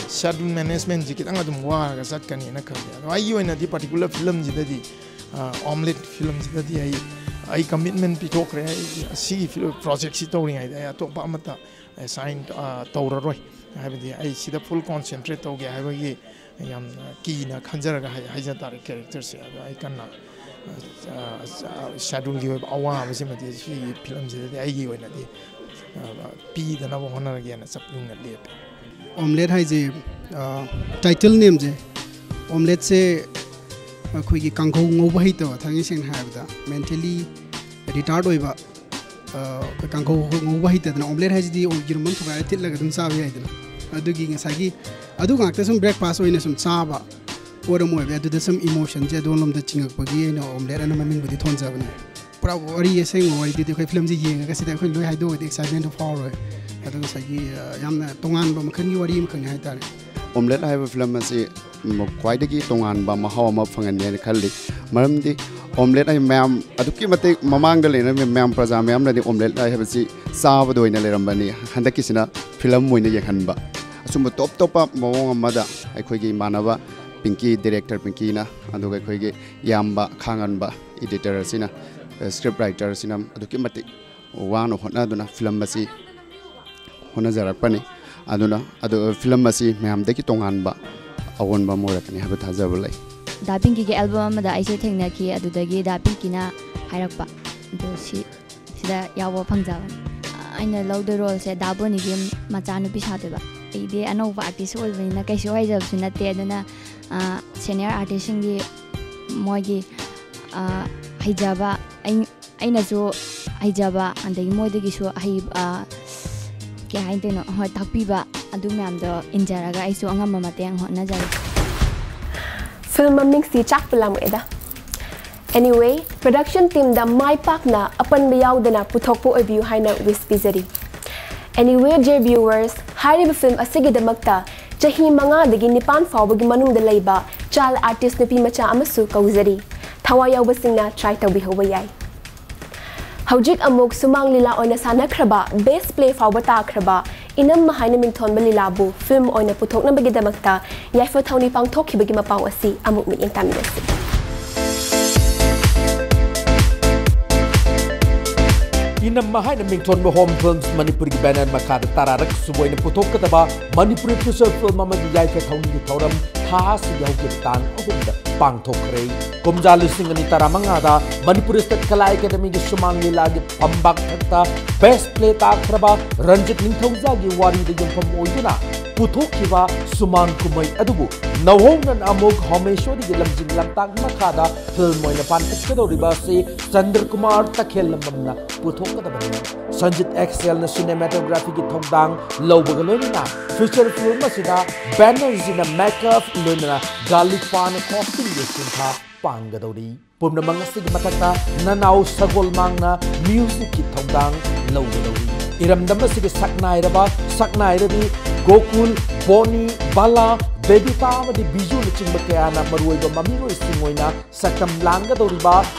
schedule management ꯁꯤ ꯈꯤꯇꯪ ꯑꯗꯨꯝ ꯋꯥꯔꯒ ꯆꯠꯀꯅꯤꯅ ꯈꯜꯂꯤ꯫ ꯑꯗꯣ ꯑꯩꯒꯤ ꯑꯣꯏꯅꯗꯤ particular film ꯁꯤꯗꯗꯤ, ꯑ, Omelette film ꯁꯤꯗꯗꯤ ꯑꯩ, ꯑꯩ commitment ꯄꯤꯊꯣꯛꯈ꯭ꯔꯦ꯫ ꯑꯩ ꯑꯁꯤꯒꯤ ꯐꯤꯂꯝ project ꯁꯤ ꯇꯧꯔꯤꯉꯩꯗ ꯑꯩ ꯑꯇꯣꯞꯄ ꯑꯃꯠꯇ assign, ꯑ, ꯇꯧꯔꯔꯣꯏ꯫ ꯍꯥꯏꯕꯗꯤ ꯑꯩ ꯁꯤꯗ full concentrate ꯇꯧꯒꯦ ꯍꯥꯏꯕꯒꯤ ꯌꯥꯝꯅ ꯀꯤꯅ ꯈꯟꯖꯔꯒ ꯍꯥꯏ-, ꯍꯥꯏꯖ ꯇꯥꯔꯦ character ꯁꯦ꯫ ꯑꯗꯣ ꯑꯩ ꯀꯟꯅ, ꯑ, ꯑ, schedule ꯒꯤ ꯑꯣꯏꯕ ꯑꯋꯥꯕꯁꯤꯃꯗꯤ ꯁꯤꯒꯤ ꯐꯤꯂꯝꯁꯤꯗꯗꯤ ꯑꯩꯒꯤ ꯑꯣꯏꯅꯗꯤ, ꯑ, ꯄꯤꯗꯅꯕ ꯍꯣꯠꯅꯔꯒꯦꯅ ꯆꯞ ꯌꯨꯡꯅ ꯂꯦꯞꯄꯦ꯫ Omelette ꯍꯥꯏꯁꯦ, ꯑ, title name ꯁꯦ, Omelette ꯁꯦ ꯑꯩꯈꯣꯏꯒꯤ ꯀꯥꯡꯍꯧ ꯉꯧꯕ ꯍꯩꯇꯕ, ꯊꯥꯡꯒꯩ ꯁꯦꯡꯅ ꯍꯥꯏꯔꯕꯗ mentally retard ꯑꯣꯏꯕ, ꯑ, ꯑꯩꯈꯣꯏ ꯀꯥꯡꯍꯧ ꯉꯧꯕ ꯍꯩꯇꯗꯅ, omelette ꯍꯥꯏꯁꯤꯗꯤ ꯌꯦꯔꯨꯝ ꯑꯃ ꯊꯨꯒꯥꯏꯔ ꯊꯤꯠꯂꯒ ꯑꯗꯨꯝ ꯆꯥꯕ ꯌꯥꯏꯗꯅ, ꯑꯗꯨꯒꯤ ꯉꯁꯥꯏꯒꯤ ꯑꯗꯨ ꯉꯥꯛꯇ ꯁꯨꯝ breakfast ꯑꯣꯏꯅ ꯁꯨꯝ ꯆꯥꯕ ꯄꯣꯠ ꯑꯃ ꯑꯣꯏꯕ, ꯑꯗꯨꯗ ꯁꯨꯝ emotion ꯁꯦ ꯑꯗꯣꯝꯂꯣꯝꯗ ꯆꯤꯡꯉꯛꯄꯒꯤ ꯑꯩꯅ Omelette ꯑꯅ ꯃꯃꯤꯡꯕꯨꯗꯤ ꯊꯣꯟꯖꯕꯅꯦ꯫ ꯄꯨꯔꯥ ꯋꯥꯔꯤ ꯑꯁꯦꯡꯕ ꯋꯥꯔꯤꯗꯨꯗꯤ ꯑꯩꯈꯣꯏ ꯐꯤꯂꯝꯁꯦ ꯌꯦꯡꯉꯒ ꯁꯤꯗ ꯑꯩꯈꯣꯏ ꯂꯣꯏ ꯍꯥꯏꯗꯣꯛꯑꯒꯗꯤ excitement ꯗꯣ ꯐꯥꯎꯔꯣꯏ꯫ ꯑꯗꯣ ꯉꯁꯥꯏꯒꯤ, ꯑ, ꯌꯥꯝꯅ ꯇꯣꯉꯥꯟꯕ ꯃꯈꯜꯒꯤ ꯋꯥꯔꯤ ꯑꯃꯈꯛꯅꯤ ꯍꯥꯏꯇꯥꯔꯦ꯫ Omelette ꯍꯥꯏꯕ ꯐꯤꯂꯝ ꯑꯁꯤ ꯈ꯭ꯋꯥꯏꯗꯒꯤ ꯇꯣꯉꯥꯟꯕ ꯃꯍꯥꯎ ꯑꯃ ꯐꯪꯍꯟꯅꯤ ꯍꯥꯏꯅ ꯈꯜꯂꯤ꯫ ꯃꯔꯝꯗꯤ Omelette ꯍꯥꯏ ꯃꯌꯥꯝ ꯑꯗꯨꯛꯀꯤ ꯃꯇꯤꯛ ꯃꯃꯥꯡꯗ ꯂꯩꯅꯔꯝꯃꯤ ꯃꯌꯥꯝ, ꯄ꯭ꯔꯖꯥ ꯃꯌꯥꯝꯅꯗꯤ Omelette ꯍꯥꯏꯕꯁꯤ ꯆꯥꯕꯗ ꯑꯣꯏꯅ ꯂꯩꯔꯝꯕꯅꯤ꯫ ꯍꯟꯗꯛꯀꯤꯁꯤꯅ ꯐꯤꯂꯝ ꯑꯣꯏꯅ ꯌꯦꯡꯍꯟꯕ꯫ ꯑꯁꯨꯝꯕ ꯇꯣꯞ ꯇꯣꯞꯄ ꯃꯑꯣꯡ ꯑꯃꯗ ꯑꯩꯈꯣꯏꯒꯤ ꯏꯃꯥꯟꯅꯕ ꯄꯤꯡꯀꯤ, director ꯄꯤꯡꯀꯤꯅ, ꯑꯗꯨꯒ ꯑꯩꯈꯣꯏꯒꯤ ꯏꯌꯥꯝꯕ ꯈꯥꯉꯟꯕ editor ꯑꯁꯤꯅ, script writer ꯑꯁꯤꯅ ꯑꯗꯨꯛꯀꯤ ꯃꯇꯤꯛ ꯋꯥꯅ ꯍꯣꯠꯅꯗꯨꯅ ꯐꯤꯂꯝ ꯑꯁꯤ ꯍꯣꯠꯅꯖꯔꯛꯄꯅꯤ꯫ ꯑꯗꯨꯅ ꯑꯗꯨ ꯐꯤꯂꯝ ꯑꯁꯤ ꯃꯌꯥꯝꯗꯒꯤ ꯇꯣꯉꯥꯟꯕ ꯑꯑꯣꯟꯕ ꯑꯃ ꯑꯣꯏꯔꯛꯀꯅꯤ ꯍꯥꯏꯕ ꯊꯥꯖꯕ ꯂꯩ꯫ ꯗꯥ ꯄꯤꯡꯀꯤꯒꯤ album ꯑꯃꯗ ꯑꯩꯁꯦ ꯊꯦꯡꯅꯈꯤ꯫ ꯑꯗꯨꯗꯒꯤ ꯗꯥ ꯄꯤꯡꯀꯤꯅ ꯍꯥꯏꯔꯛꯄ, "ꯑꯗꯨ ꯁꯤ, ꯁꯤꯗ ꯌꯥꯎꯕ ꯐꯪꯖꯕꯅꯤ꯫" ꯑꯩꯅ ꯂꯧꯗꯣꯏ role ꯁꯦ ꯗꯥ ꯕꯣꯅꯤꯒꯤ ꯃꯆꯥꯅꯨꯄꯤ ꯁꯥꯗꯣꯏꯕ꯫ ꯑꯩꯗꯤ ꯑꯅꯧꯕ artist ꯑꯣꯏꯕꯅꯤꯅ ꯀꯩꯁꯨ ꯍꯩꯖꯕꯁꯨ ꯅꯠꯇꯦ꯫ ꯑꯗꯨꯅ, ꯑ, senior artist ꯁꯤꯡꯒꯤ ꯃꯣꯏꯒꯤ, ꯑ, ꯍꯩꯖꯕ, ꯑꯩ ꯑꯩꯅꯁꯨ ꯍꯩꯖꯕ, ꯑꯗꯒꯤ ꯃꯣꯏꯗꯒꯤꯁꯨ ꯑꯍꯩ-, ꯑ, ꯀꯩ ꯍꯥꯏꯗꯣꯏꯅꯣ, ꯍꯣꯏ, ꯇꯥꯛꯄꯤꯕ, ꯑꯗꯨ ꯃꯌꯥꯝꯗꯣ ꯏꯟꯖꯔꯒ ꯑꯩꯁꯨ ꯑꯉꯝꯕ ꯃꯇꯦꯡ ꯍꯣꯠꯅꯖꯔꯤ꯫ ꯐꯤꯜꯝ ꯃꯃꯤꯡꯁꯤ ꯆꯥꯛꯄ ꯂꯥꯝꯃꯛꯑꯦꯗ꯫ Anyway, production teamꯗ ꯃꯥꯏ ꯄꯥꯛꯅ ꯑꯄꯟꯕ ꯌꯥꯎꯗꯅ ꯄꯨꯊꯣꯛꯄ ꯑꯣꯏꯕꯤꯌꯨ ꯍꯥꯏꯅ wish ꯄꯤꯖꯔꯤ꯫ Anyway, dear viewers, ꯍꯥꯏꯔꯤꯕ ꯐꯤꯜꯝ ꯑꯁꯤꯒꯤꯗꯃꯛꯇ ꯆꯍꯤ ꯃꯉꯥꯗꯒꯤ ꯅꯤꯄꯥꯟ ꯐꯥꯎꯕꯒꯤ ꯃꯅꯨꯡꯗ ꯂꯩꯕ child artist ꯅꯨꯄꯤ ꯃꯆꯥ ꯑꯃꯁꯨ ꯀꯧꯖꯔꯤ꯫ ꯊꯋꯥꯏ ꯌꯥꯎꯕꯁꯤꯡꯅ try ꯇꯧꯕꯤꯍꯧꯕ ꯌꯥꯏ꯫ ꯍꯧꯖꯤꯛ ꯑꯃꯨꯛ ꯁꯨꯃꯥꯡ ꯂꯤꯂꯥ ꯑꯣꯏꯅ ꯁꯥꯟꯅꯈ꯭ꯔꯕ, best play ꯐꯥꯎꯕ ꯇꯥꯈ꯭ꯔꯕ, ꯏꯅꯝꯃ ꯍꯥꯏꯅ ꯃꯤꯡꯊꯣꯟꯕ ꯂꯤꯂꯥꯕꯨ ꯐꯤꯜꯝ ꯑꯣꯏꯅ ꯄꯨꯊꯣꯛꯅꯕꯒꯤꯗꯃꯛꯇ ꯌꯥꯏꯐ ꯊꯧꯅꯤ ꯄꯥꯡꯊꯣꯛꯈꯤꯕꯒꯤ ꯃꯄꯥꯎ ꯑꯁꯤ ꯑꯃꯨꯛ ꯃꯤꯠꯌꯦꯡ ꯇꯥꯃꯤꯟꯅꯁꯤ꯫ ꯏꯅꯝꯃ ꯍꯥꯏꯅ ꯃꯤꯡꯊꯣꯟꯕ ꯍꯣꯝ ꯐꯤꯜꯝꯁ ꯃꯅꯤꯄꯨꯔꯒꯤ banner ꯃꯈꯥꯗ ꯇꯔꯥꯔꯛ ꯁꯨꯕ ꯑꯣꯏꯅ ꯄꯨꯊꯣꯛꯀꯗꯕ ꯃꯅꯤꯄꯨꯔꯤ feature film ꯑꯃꯒꯤ ꯌꯥꯏꯐ ꯊꯧꯅꯤꯒꯤ ꯊꯧꯔꯝ ꯊꯥ ꯑꯁꯤꯒꯤ ꯍꯧꯈꯤꯕ ꯇꯥꯡ ꯑꯍꯨꯝꯗ ꯄꯥꯡꯊꯣꯛꯈ꯭ꯔꯦ꯫ ꯀꯨꯝꯖꯥ ꯂꯤꯁꯤꯡ ꯑꯅꯤ ꯇꯔꯥꯃꯉꯥꯗ ꯃꯅꯤꯄꯨꯔ State ꯀꯂꯥ ꯑꯦꯀꯥꯗꯃꯤꯒꯤ ꯁꯨꯃꯥꯡ ꯂꯤꯂꯥꯒꯤ ꯐꯝꯕꯥꯛ ꯊꯛꯇ best play ꯇꯥꯈ꯭ꯔꯕ ꯔꯟꯖꯤꯠ ꯅꯤꯡꯊꯧꯖꯥꯒꯤ ꯋꯥꯔꯤꯗ ꯌꯨꯝꯐꯝ ꯑꯣꯏꯗꯨꯅ ꯄꯨꯊꯣꯛꯈꯤꯕ ꯁꯨꯃꯥꯡ ꯀꯨꯝꯍꯩ ꯑꯗꯨꯕꯨ ꯅꯧꯍꯧꯅꯅ ꯑꯃꯨꯛ ꯍꯣꯃꯦꯁꯣꯔꯤꯒꯤ ꯂꯝꯖꯤꯡ ꯂꯝꯇꯥꯛ ꯃꯈꯥꯗ ꯐꯤꯜꯝ ꯑꯣꯏꯅ ꯄꯥꯡꯊꯣꯛꯀꯗꯧꯔꯤꯕ ꯑꯁꯤ ꯆꯟꯗ꯭ꯔꯀꯨꯃꯥꯔ ꯇꯈꯦꯜꯂꯝꯕꯝꯅ ꯄꯨꯊꯣꯛꯀꯗꯕꯅꯤ꯫ ꯁꯟꯖꯤꯠ ꯑꯦꯛꯁꯦꯜꯅ cinematographyꯒꯤ ꯊꯧꯗꯥꯡ ꯂꯧꯕꯒ ꯂꯣꯏꯅꯅ feature film ꯑꯁꯤꯗ ꯕꯦꯅꯔꯖꯤꯅ makeup ꯂꯣꯏꯅꯅ ꯒꯥꯂꯤꯄꯥꯅ costumeꯒꯤ ꯁꯤꯟꯊꯥ ꯄꯥꯡꯒꯗꯧꯔꯤ꯫ ꯄꯨꯝꯅꯃꯛ ꯑꯁꯤꯒꯤ ꯃꯊꯛꯇ ꯅꯅꯥꯎ ꯁꯒꯣꯜꯃꯥꯡꯅ musicꯀꯤ ꯊꯧꯗꯥꯡ ꯂꯧꯒꯗꯧꯔꯤ꯫ ꯏꯔꯝꯗꯝ ꯑꯁꯤꯒꯤ ꯁꯛꯅꯥꯏꯔꯕ ꯁꯛꯅꯥꯏꯔꯕꯤ ꯒꯣꯀꯨꯜ, ꯕꯣꯅꯤ, ꯕꯥꯂꯥ, ꯕꯦꯕꯤꯇꯥ ꯑꯃꯗꯤ ꯕꯤꯖꯨꯅꯆꯤꯡꯕ ꯀꯌꯥꯅ ꯃꯔꯨꯑꯣꯏꯕ ꯃꯃꯤꯔꯣꯏꯁꯤꯡ ꯑꯣꯏꯅ ꯁꯛꯇꯝ ꯂꯥꯡꯒꯗꯧꯔꯤꯕ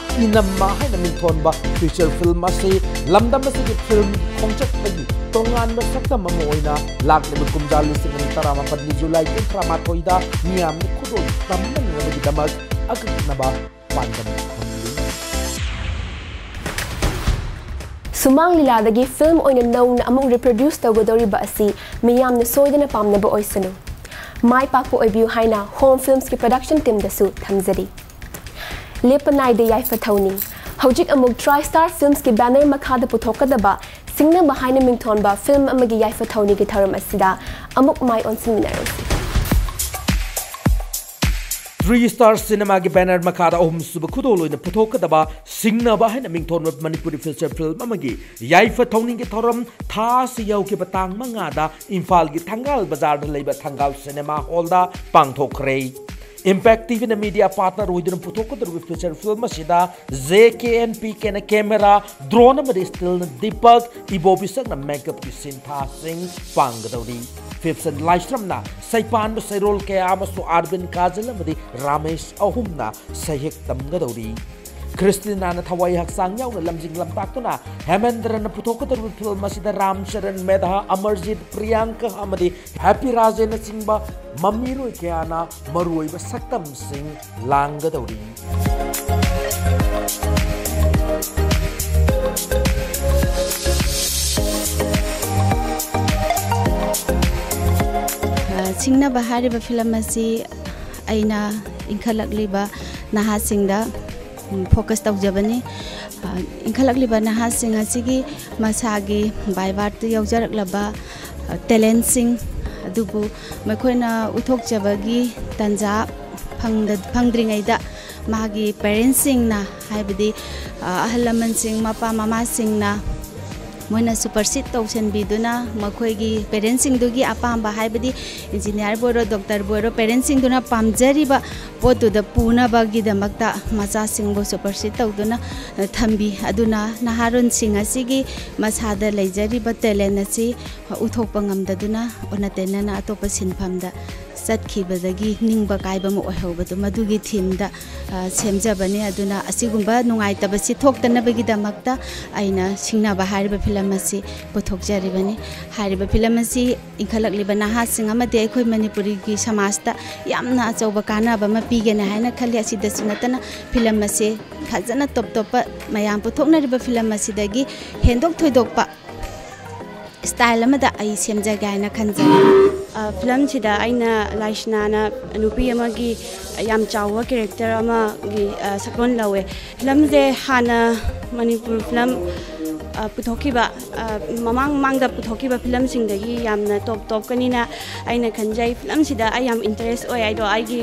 ꯏꯅꯝꯃ ꯍꯥꯏꯅ ꯃꯤꯡꯊꯣꯟꯕ feature film ꯑꯁꯤ ꯂꯝꯗꯝ ꯑꯁꯤꯒꯤ film ꯈꯣꯡꯆꯠꯇꯒꯤ ꯇꯣꯉꯥꯟꯕ ꯁꯛꯇꯝ ꯑꯃ ꯑꯣꯏꯅ ꯂꯥꯛꯂꯤꯕ ꯀꯨꯝꯖꯥ ꯂꯤꯁꯤꯡ ꯑꯅꯤ ꯇꯔꯥꯃꯥꯄꯟꯒꯤ ꯖꯨꯂꯥꯏ ꯇꯔꯥꯃꯥꯊꯣꯏꯗ ꯃꯤꯌꯥꯝꯅ ꯈꯨꯗꯣꯜ ꯇꯝꯅꯅꯕꯒꯤꯗꯃꯛ ꯑꯀꯛꯅꯕ ꯄꯥꯟꯗꯝ ꯊꯝꯂꯤ꯫ ꯁꯨꯃꯥꯡ ꯂꯤꯂꯥꯗꯒꯤ ꯐꯤꯜꯝ ꯑꯣꯏꯅ ꯅꯧꯅ ꯑꯃꯨꯛ reproduce ꯇꯧꯒꯗꯧꯔꯤꯕ ꯑꯁꯤ ꯃꯤꯌꯥꯝꯅ ꯁꯣꯏꯗꯅ ꯄꯥꯝꯅꯕ ꯑꯣꯏꯁꯅꯨ꯫ ꯃꯥꯏ ꯄꯥꯛꯄ ꯑꯣꯏꯕꯤꯌꯨ ꯍꯥꯏꯅ ꯍꯣꯝ ꯐꯤꯜꯝꯁꯀꯤ production teamꯗꯁꯨ ꯊꯝꯖꯔꯤ꯫ ꯂꯦꯞꯄ ꯅꯥꯏꯗꯦ ꯌꯥꯏꯐ ꯊꯧꯅꯤ꯫ ꯍꯧꯖꯤꯛ ꯑꯃꯨꯛ TriStar Filmsꯀꯤ banner ꯃꯈꯥꯗ ꯄꯨꯊꯣꯛꯀꯗꯕ ꯁꯤꯡꯅꯕ ꯍꯥꯏꯅ ꯃꯤꯡꯊꯣꯟꯕ ꯐꯤꯜꯝ ꯑꯃꯒꯤ ꯌꯥꯏꯐ ꯊꯧꯅꯤꯒꯤ ꯊꯧꯔꯝ ꯑꯁꯤꯗ ꯑꯃꯨꯛ ꯃꯥꯏ ꯑꯣꯟꯁꯤꯟꯃꯤꯟꯅꯔꯁꯤ꯫ ꯊ꯭ꯔꯤ ꯁ꯭ꯇꯥꯔ ꯁꯤꯅꯦꯃꯥꯒꯤ ꯕꯦꯅꯔ ꯃꯈꯥꯗ ꯑꯍꯨꯝꯁꯨꯕ ꯈꯨꯗꯣꯜ ꯑꯣꯏꯅ ꯄꯨꯊꯣꯛꯀꯗꯕ ꯁꯤꯡꯅꯕ ꯍꯥꯏꯅ ꯃꯤꯡꯊꯣꯟꯕ ꯃꯅꯤꯄꯨꯔꯤ ꯐꯤꯆꯔ ꯐꯤꯜꯝ ꯑꯃꯒꯤ ꯌꯥꯏꯐ ꯊꯧꯅꯤꯒꯤ ꯊꯧꯔꯝ ꯊꯥ ꯑꯁꯤ ꯌꯧꯈꯤꯕ ꯇꯥꯡ ꯃꯉꯥꯗ ꯏꯝꯐꯥꯜꯒꯤ ꯊꯪꯒꯥꯜ ꯕꯖꯥꯔꯗ ꯂꯩꯕ ꯊꯪꯒꯥꯜ ꯁꯤꯅꯦꯃꯥ ꯍꯣꯜꯗ ꯄꯥꯡꯊꯣꯛꯈ꯭ꯔꯦ꯫ ꯏꯝꯄꯦꯛ ꯇꯤꯚꯤꯅ ꯃꯤꯗꯤꯌꯥ ꯄꯥꯔꯠꯅꯔ ꯑꯣꯏꯗꯨꯅ ꯄꯨꯊꯣꯛꯀꯗꯧꯔꯤꯕ ꯐꯤꯆꯔ ꯐꯤꯜꯝ ꯑꯁꯤꯗ ꯖꯦ ꯀꯦ ꯑꯦꯟ ꯄꯤ ꯀꯦꯅ ꯀꯦꯃꯦꯔꯥ, ꯗ꯭ꯔꯣꯟ ꯑꯃꯗꯤ ꯁ꯭ꯇꯤꯜꯅ ꯗꯤꯄꯛ, ꯏꯕꯣꯕꯤꯁꯛꯅ ꯃꯦꯀꯞꯀꯤ ꯁꯤꯟꯊꯥꯁꯤꯡ ꯄꯥꯡꯒꯗꯧꯔꯤ꯫ ꯐꯤꯞꯁꯟ ꯂꯥꯏꯁ꯭ꯔꯝꯅ ꯁꯩꯄꯥꯟꯕ ꯁꯩꯔꯣꯜ ꯀꯌꯥ ꯑꯃꯁꯨ ꯑꯥꯔꯕꯤꯟ ꯀꯥꯖꯜ ꯑꯃꯗꯤ ꯔꯥꯃꯦꯁ ꯑꯍꯨꯝꯅ ꯁꯩꯍꯦꯛ ꯇꯝꯒꯗꯧꯔꯤ꯫ ꯈ꯭ꯔꯤꯁꯇꯤꯅꯥꯅ ꯊꯋꯥꯏ ꯍꯛꯆꯥꯡ ꯌꯥꯎꯅ ꯂꯝꯖꯤꯡ ꯂꯝꯇꯥꯛꯇꯨꯅ ꯍꯦꯃꯦꯟꯗ꯭ꯔꯅ ꯄꯨꯊꯣꯛꯀꯗꯧꯔꯤꯕ ꯐꯤꯜꯝ ꯑꯁꯤꯗ ꯔꯥꯝ ꯆꯔꯟ ꯃꯦꯙꯥ, ꯑꯃꯔꯖꯤꯠ, ꯄ꯭ꯔꯤꯌꯥꯡꯀꯥ ꯑꯃꯗꯤ ꯍꯦꯄꯤ ꯔꯥꯖꯦꯅꯆꯤꯡꯕ ꯃꯃꯤꯔꯣꯏ ꯀꯌꯥꯅ ꯃꯔꯨꯑꯣꯏꯕ ꯁꯛꯇꯝꯁꯤꯡ ꯂꯥꯡꯒꯗꯧꯔꯤ꯫ ꯑ, ꯁꯤꯡꯅꯕ ꯍꯥꯏꯔꯤꯕ ꯐꯤꯂꯝ ꯑꯁꯤ ꯑꯩꯅ ꯏꯟꯈꯠꯂꯛꯂꯤꯕ ꯅꯍꯥꯁꯤꯡꯗ, ꯎꯝ, ꯐꯣꯀꯁ ꯇꯧꯖꯕꯅꯤ꯫ ꯑ, ꯏꯟꯈꯠꯂꯛꯂꯤꯕ ꯅꯍꯥꯁꯤꯡ ꯑꯁꯤꯒꯤ ꯃꯁꯥꯒꯤ ꯕꯥꯏ ꯕꯥꯔꯠꯇ ꯌꯥꯎꯖꯔꯛꯂꯕ, ꯑ, ꯇꯦꯂꯦꯟꯁꯤꯡ ꯑꯗꯨꯕꯨ ꯃꯈꯣꯏꯅ ꯎꯠꯊꯣꯛꯆꯕꯒꯤ ꯇꯥꯟꯖꯥ ꯐꯪꯗ-, ꯐꯪꯗ꯭ꯔꯤꯉꯩꯗ ꯃꯥꯒꯤ ꯄꯦꯔꯦꯟꯁꯁꯤꯡꯅ, ꯍꯥꯏꯕꯗꯤ, ꯑ, ꯑꯍꯜ ꯂꯃꯟꯁꯤꯡ, ꯃꯄꯥ ꯃꯃꯥꯁꯤꯡꯅ ꯃꯣꯏꯅ ꯁꯨꯄꯔꯁꯤꯠ ꯇꯧꯁꯤꯟꯕꯤꯗꯨꯅ ꯃꯈꯣꯏꯒꯤ ꯄꯦꯔꯦꯟꯁꯁꯤꯡꯗꯨꯒꯤ ꯑꯄꯥꯝꯕ, ꯍꯥꯏꯕꯗꯤ ꯏꯟꯖꯤꯅꯤꯌꯥꯔꯕꯨ ꯑꯣꯏꯔꯣ, ꯗꯣꯛꯇꯔꯕꯨ ꯑꯣꯏꯔꯣ, ꯄꯦꯔꯦꯟꯁꯁꯤꯡꯗꯨꯅ ꯄꯥꯝꯖꯔꯤꯕ ꯄꯣꯠꯇꯨꯗ ꯄꯨꯅꯕꯒꯤꯗꯃꯛꯇ ꯃꯆꯥꯁꯤꯡꯕꯨ ꯁꯨꯄꯔꯁꯤꯠ ꯇꯧꯗꯨꯅ, ꯑ, ꯊꯝꯕꯤ꯫ ꯑꯗꯨꯅ ꯅꯍꯥꯔꯣꯟꯁꯤꯡ ꯑꯁꯤꯒꯤ ꯃꯁꯥꯗ ꯂꯩꯖꯔꯤꯕ ꯇꯦꯂꯦꯟ ꯑꯁꯤ ꯎꯠꯊꯣꯛꯄ ꯉꯝꯗꯗꯨꯅ ꯑꯣꯟꯅ ꯇꯩꯅꯅ ꯑꯇꯣꯞꯄ ꯁꯤꯟꯐꯝꯗ ꯆꯠꯈꯤꯕꯗꯒꯤ ꯅꯤꯡꯕ ꯀꯥꯏꯕ ꯑꯃ ꯑꯣꯏꯍꯧꯕꯗꯣ, ꯃꯗꯨꯒꯤ ꯊꯤꯝꯗ, ꯑ, ꯁꯦꯝꯖꯕꯅꯤ꯫ ꯑꯗꯨꯅ ꯑꯁꯤꯒꯨꯝꯕ ꯅꯨꯡꯉꯥꯏꯇꯕꯁꯤ ꯊꯣꯛꯇꯅꯕꯒꯤꯗꯃꯛꯇ ꯑꯩꯅ ꯁꯤꯡꯅꯕ ꯍꯥꯏꯔꯤꯕ ꯐꯤꯂꯝ ꯑꯁꯤ ꯄꯨꯊꯣꯛꯆꯔꯤꯕꯅꯤ꯫ ꯍꯥꯏꯔꯤꯕ ꯐꯤꯂꯝ ꯑꯁꯤ ꯏꯟꯈꯠꯂꯛꯂꯤꯕ ꯅꯍꯥꯁꯤꯡ ꯑꯃꯗꯤ ꯑꯩꯈꯣꯏ ꯃꯅꯤꯄꯨꯔꯤꯒꯤ ꯁꯃꯥꯖꯇ ꯌꯥꯝꯅ ꯑꯆꯧꯕ ꯀꯥꯟꯅꯕ ꯑꯃ ꯄꯤꯒꯅꯤ ꯍꯥꯏꯅ ꯈꯜꯂꯤ꯫ ꯑꯁꯤꯗꯁꯨ ꯅꯠꯇꯅ ꯐꯤꯂꯝ ꯑꯁꯤ ꯐꯖꯅ ꯇꯣꯞ ꯇꯣꯞꯄ ꯃꯌꯥꯝ ꯄꯨꯊꯣꯛꯅꯔꯤꯕ ꯐꯤꯂꯝ ꯑꯁꯤꯗꯒꯤ ꯍꯦꯟꯗꯣꯛ ꯊꯣꯏꯗꯣꯛꯄ ꯁ꯭ꯇꯥꯏꯜ ꯑꯃꯗ ꯑꯩ ꯁꯦꯝꯖꯒꯦ ꯍꯥꯏꯅ ꯈꯟꯖꯩ꯫ ꯑ, ꯐꯤꯂꯝꯁꯤꯗ ꯑꯩꯅ ꯂꯥꯏꯁꯅꯥꯅ ꯅꯨꯄꯤ ꯑꯃꯒꯤ ꯌꯥꯝ ꯆꯥꯎꯕ ꯀꯦꯔꯦꯛꯇꯔ ꯑꯃꯒꯤ, ꯑ, ꯁꯛꯂꯣꯟ ꯂꯧꯋꯦ꯫ ꯐꯤꯂꯝꯁꯦ ꯍꯥꯟꯅ ꯃꯅꯤꯄꯨꯔ ꯐꯤꯂꯝ ꯑ, ꯄꯨꯊꯣꯛꯈꯤꯕ, ꯑ, ꯃꯃꯥꯡ ꯃꯃꯥꯡꯗ ꯄꯨꯊꯣꯛꯈꯤꯕ ꯐꯤꯂꯝꯁꯤꯡꯗꯒꯤ ꯌꯥꯝꯅ ꯇꯣꯞ ꯇꯣꯞꯀꯅꯤꯅ ꯑꯩꯅ ꯈꯟꯖꯩ꯫ ꯐꯤꯂꯝꯁꯤꯗ ꯑꯩ ꯌꯥꯝ ꯏꯟꯇꯔꯦꯁ ꯑꯣꯏ꯫ ꯑꯩꯗꯣ ꯑꯩꯒꯤ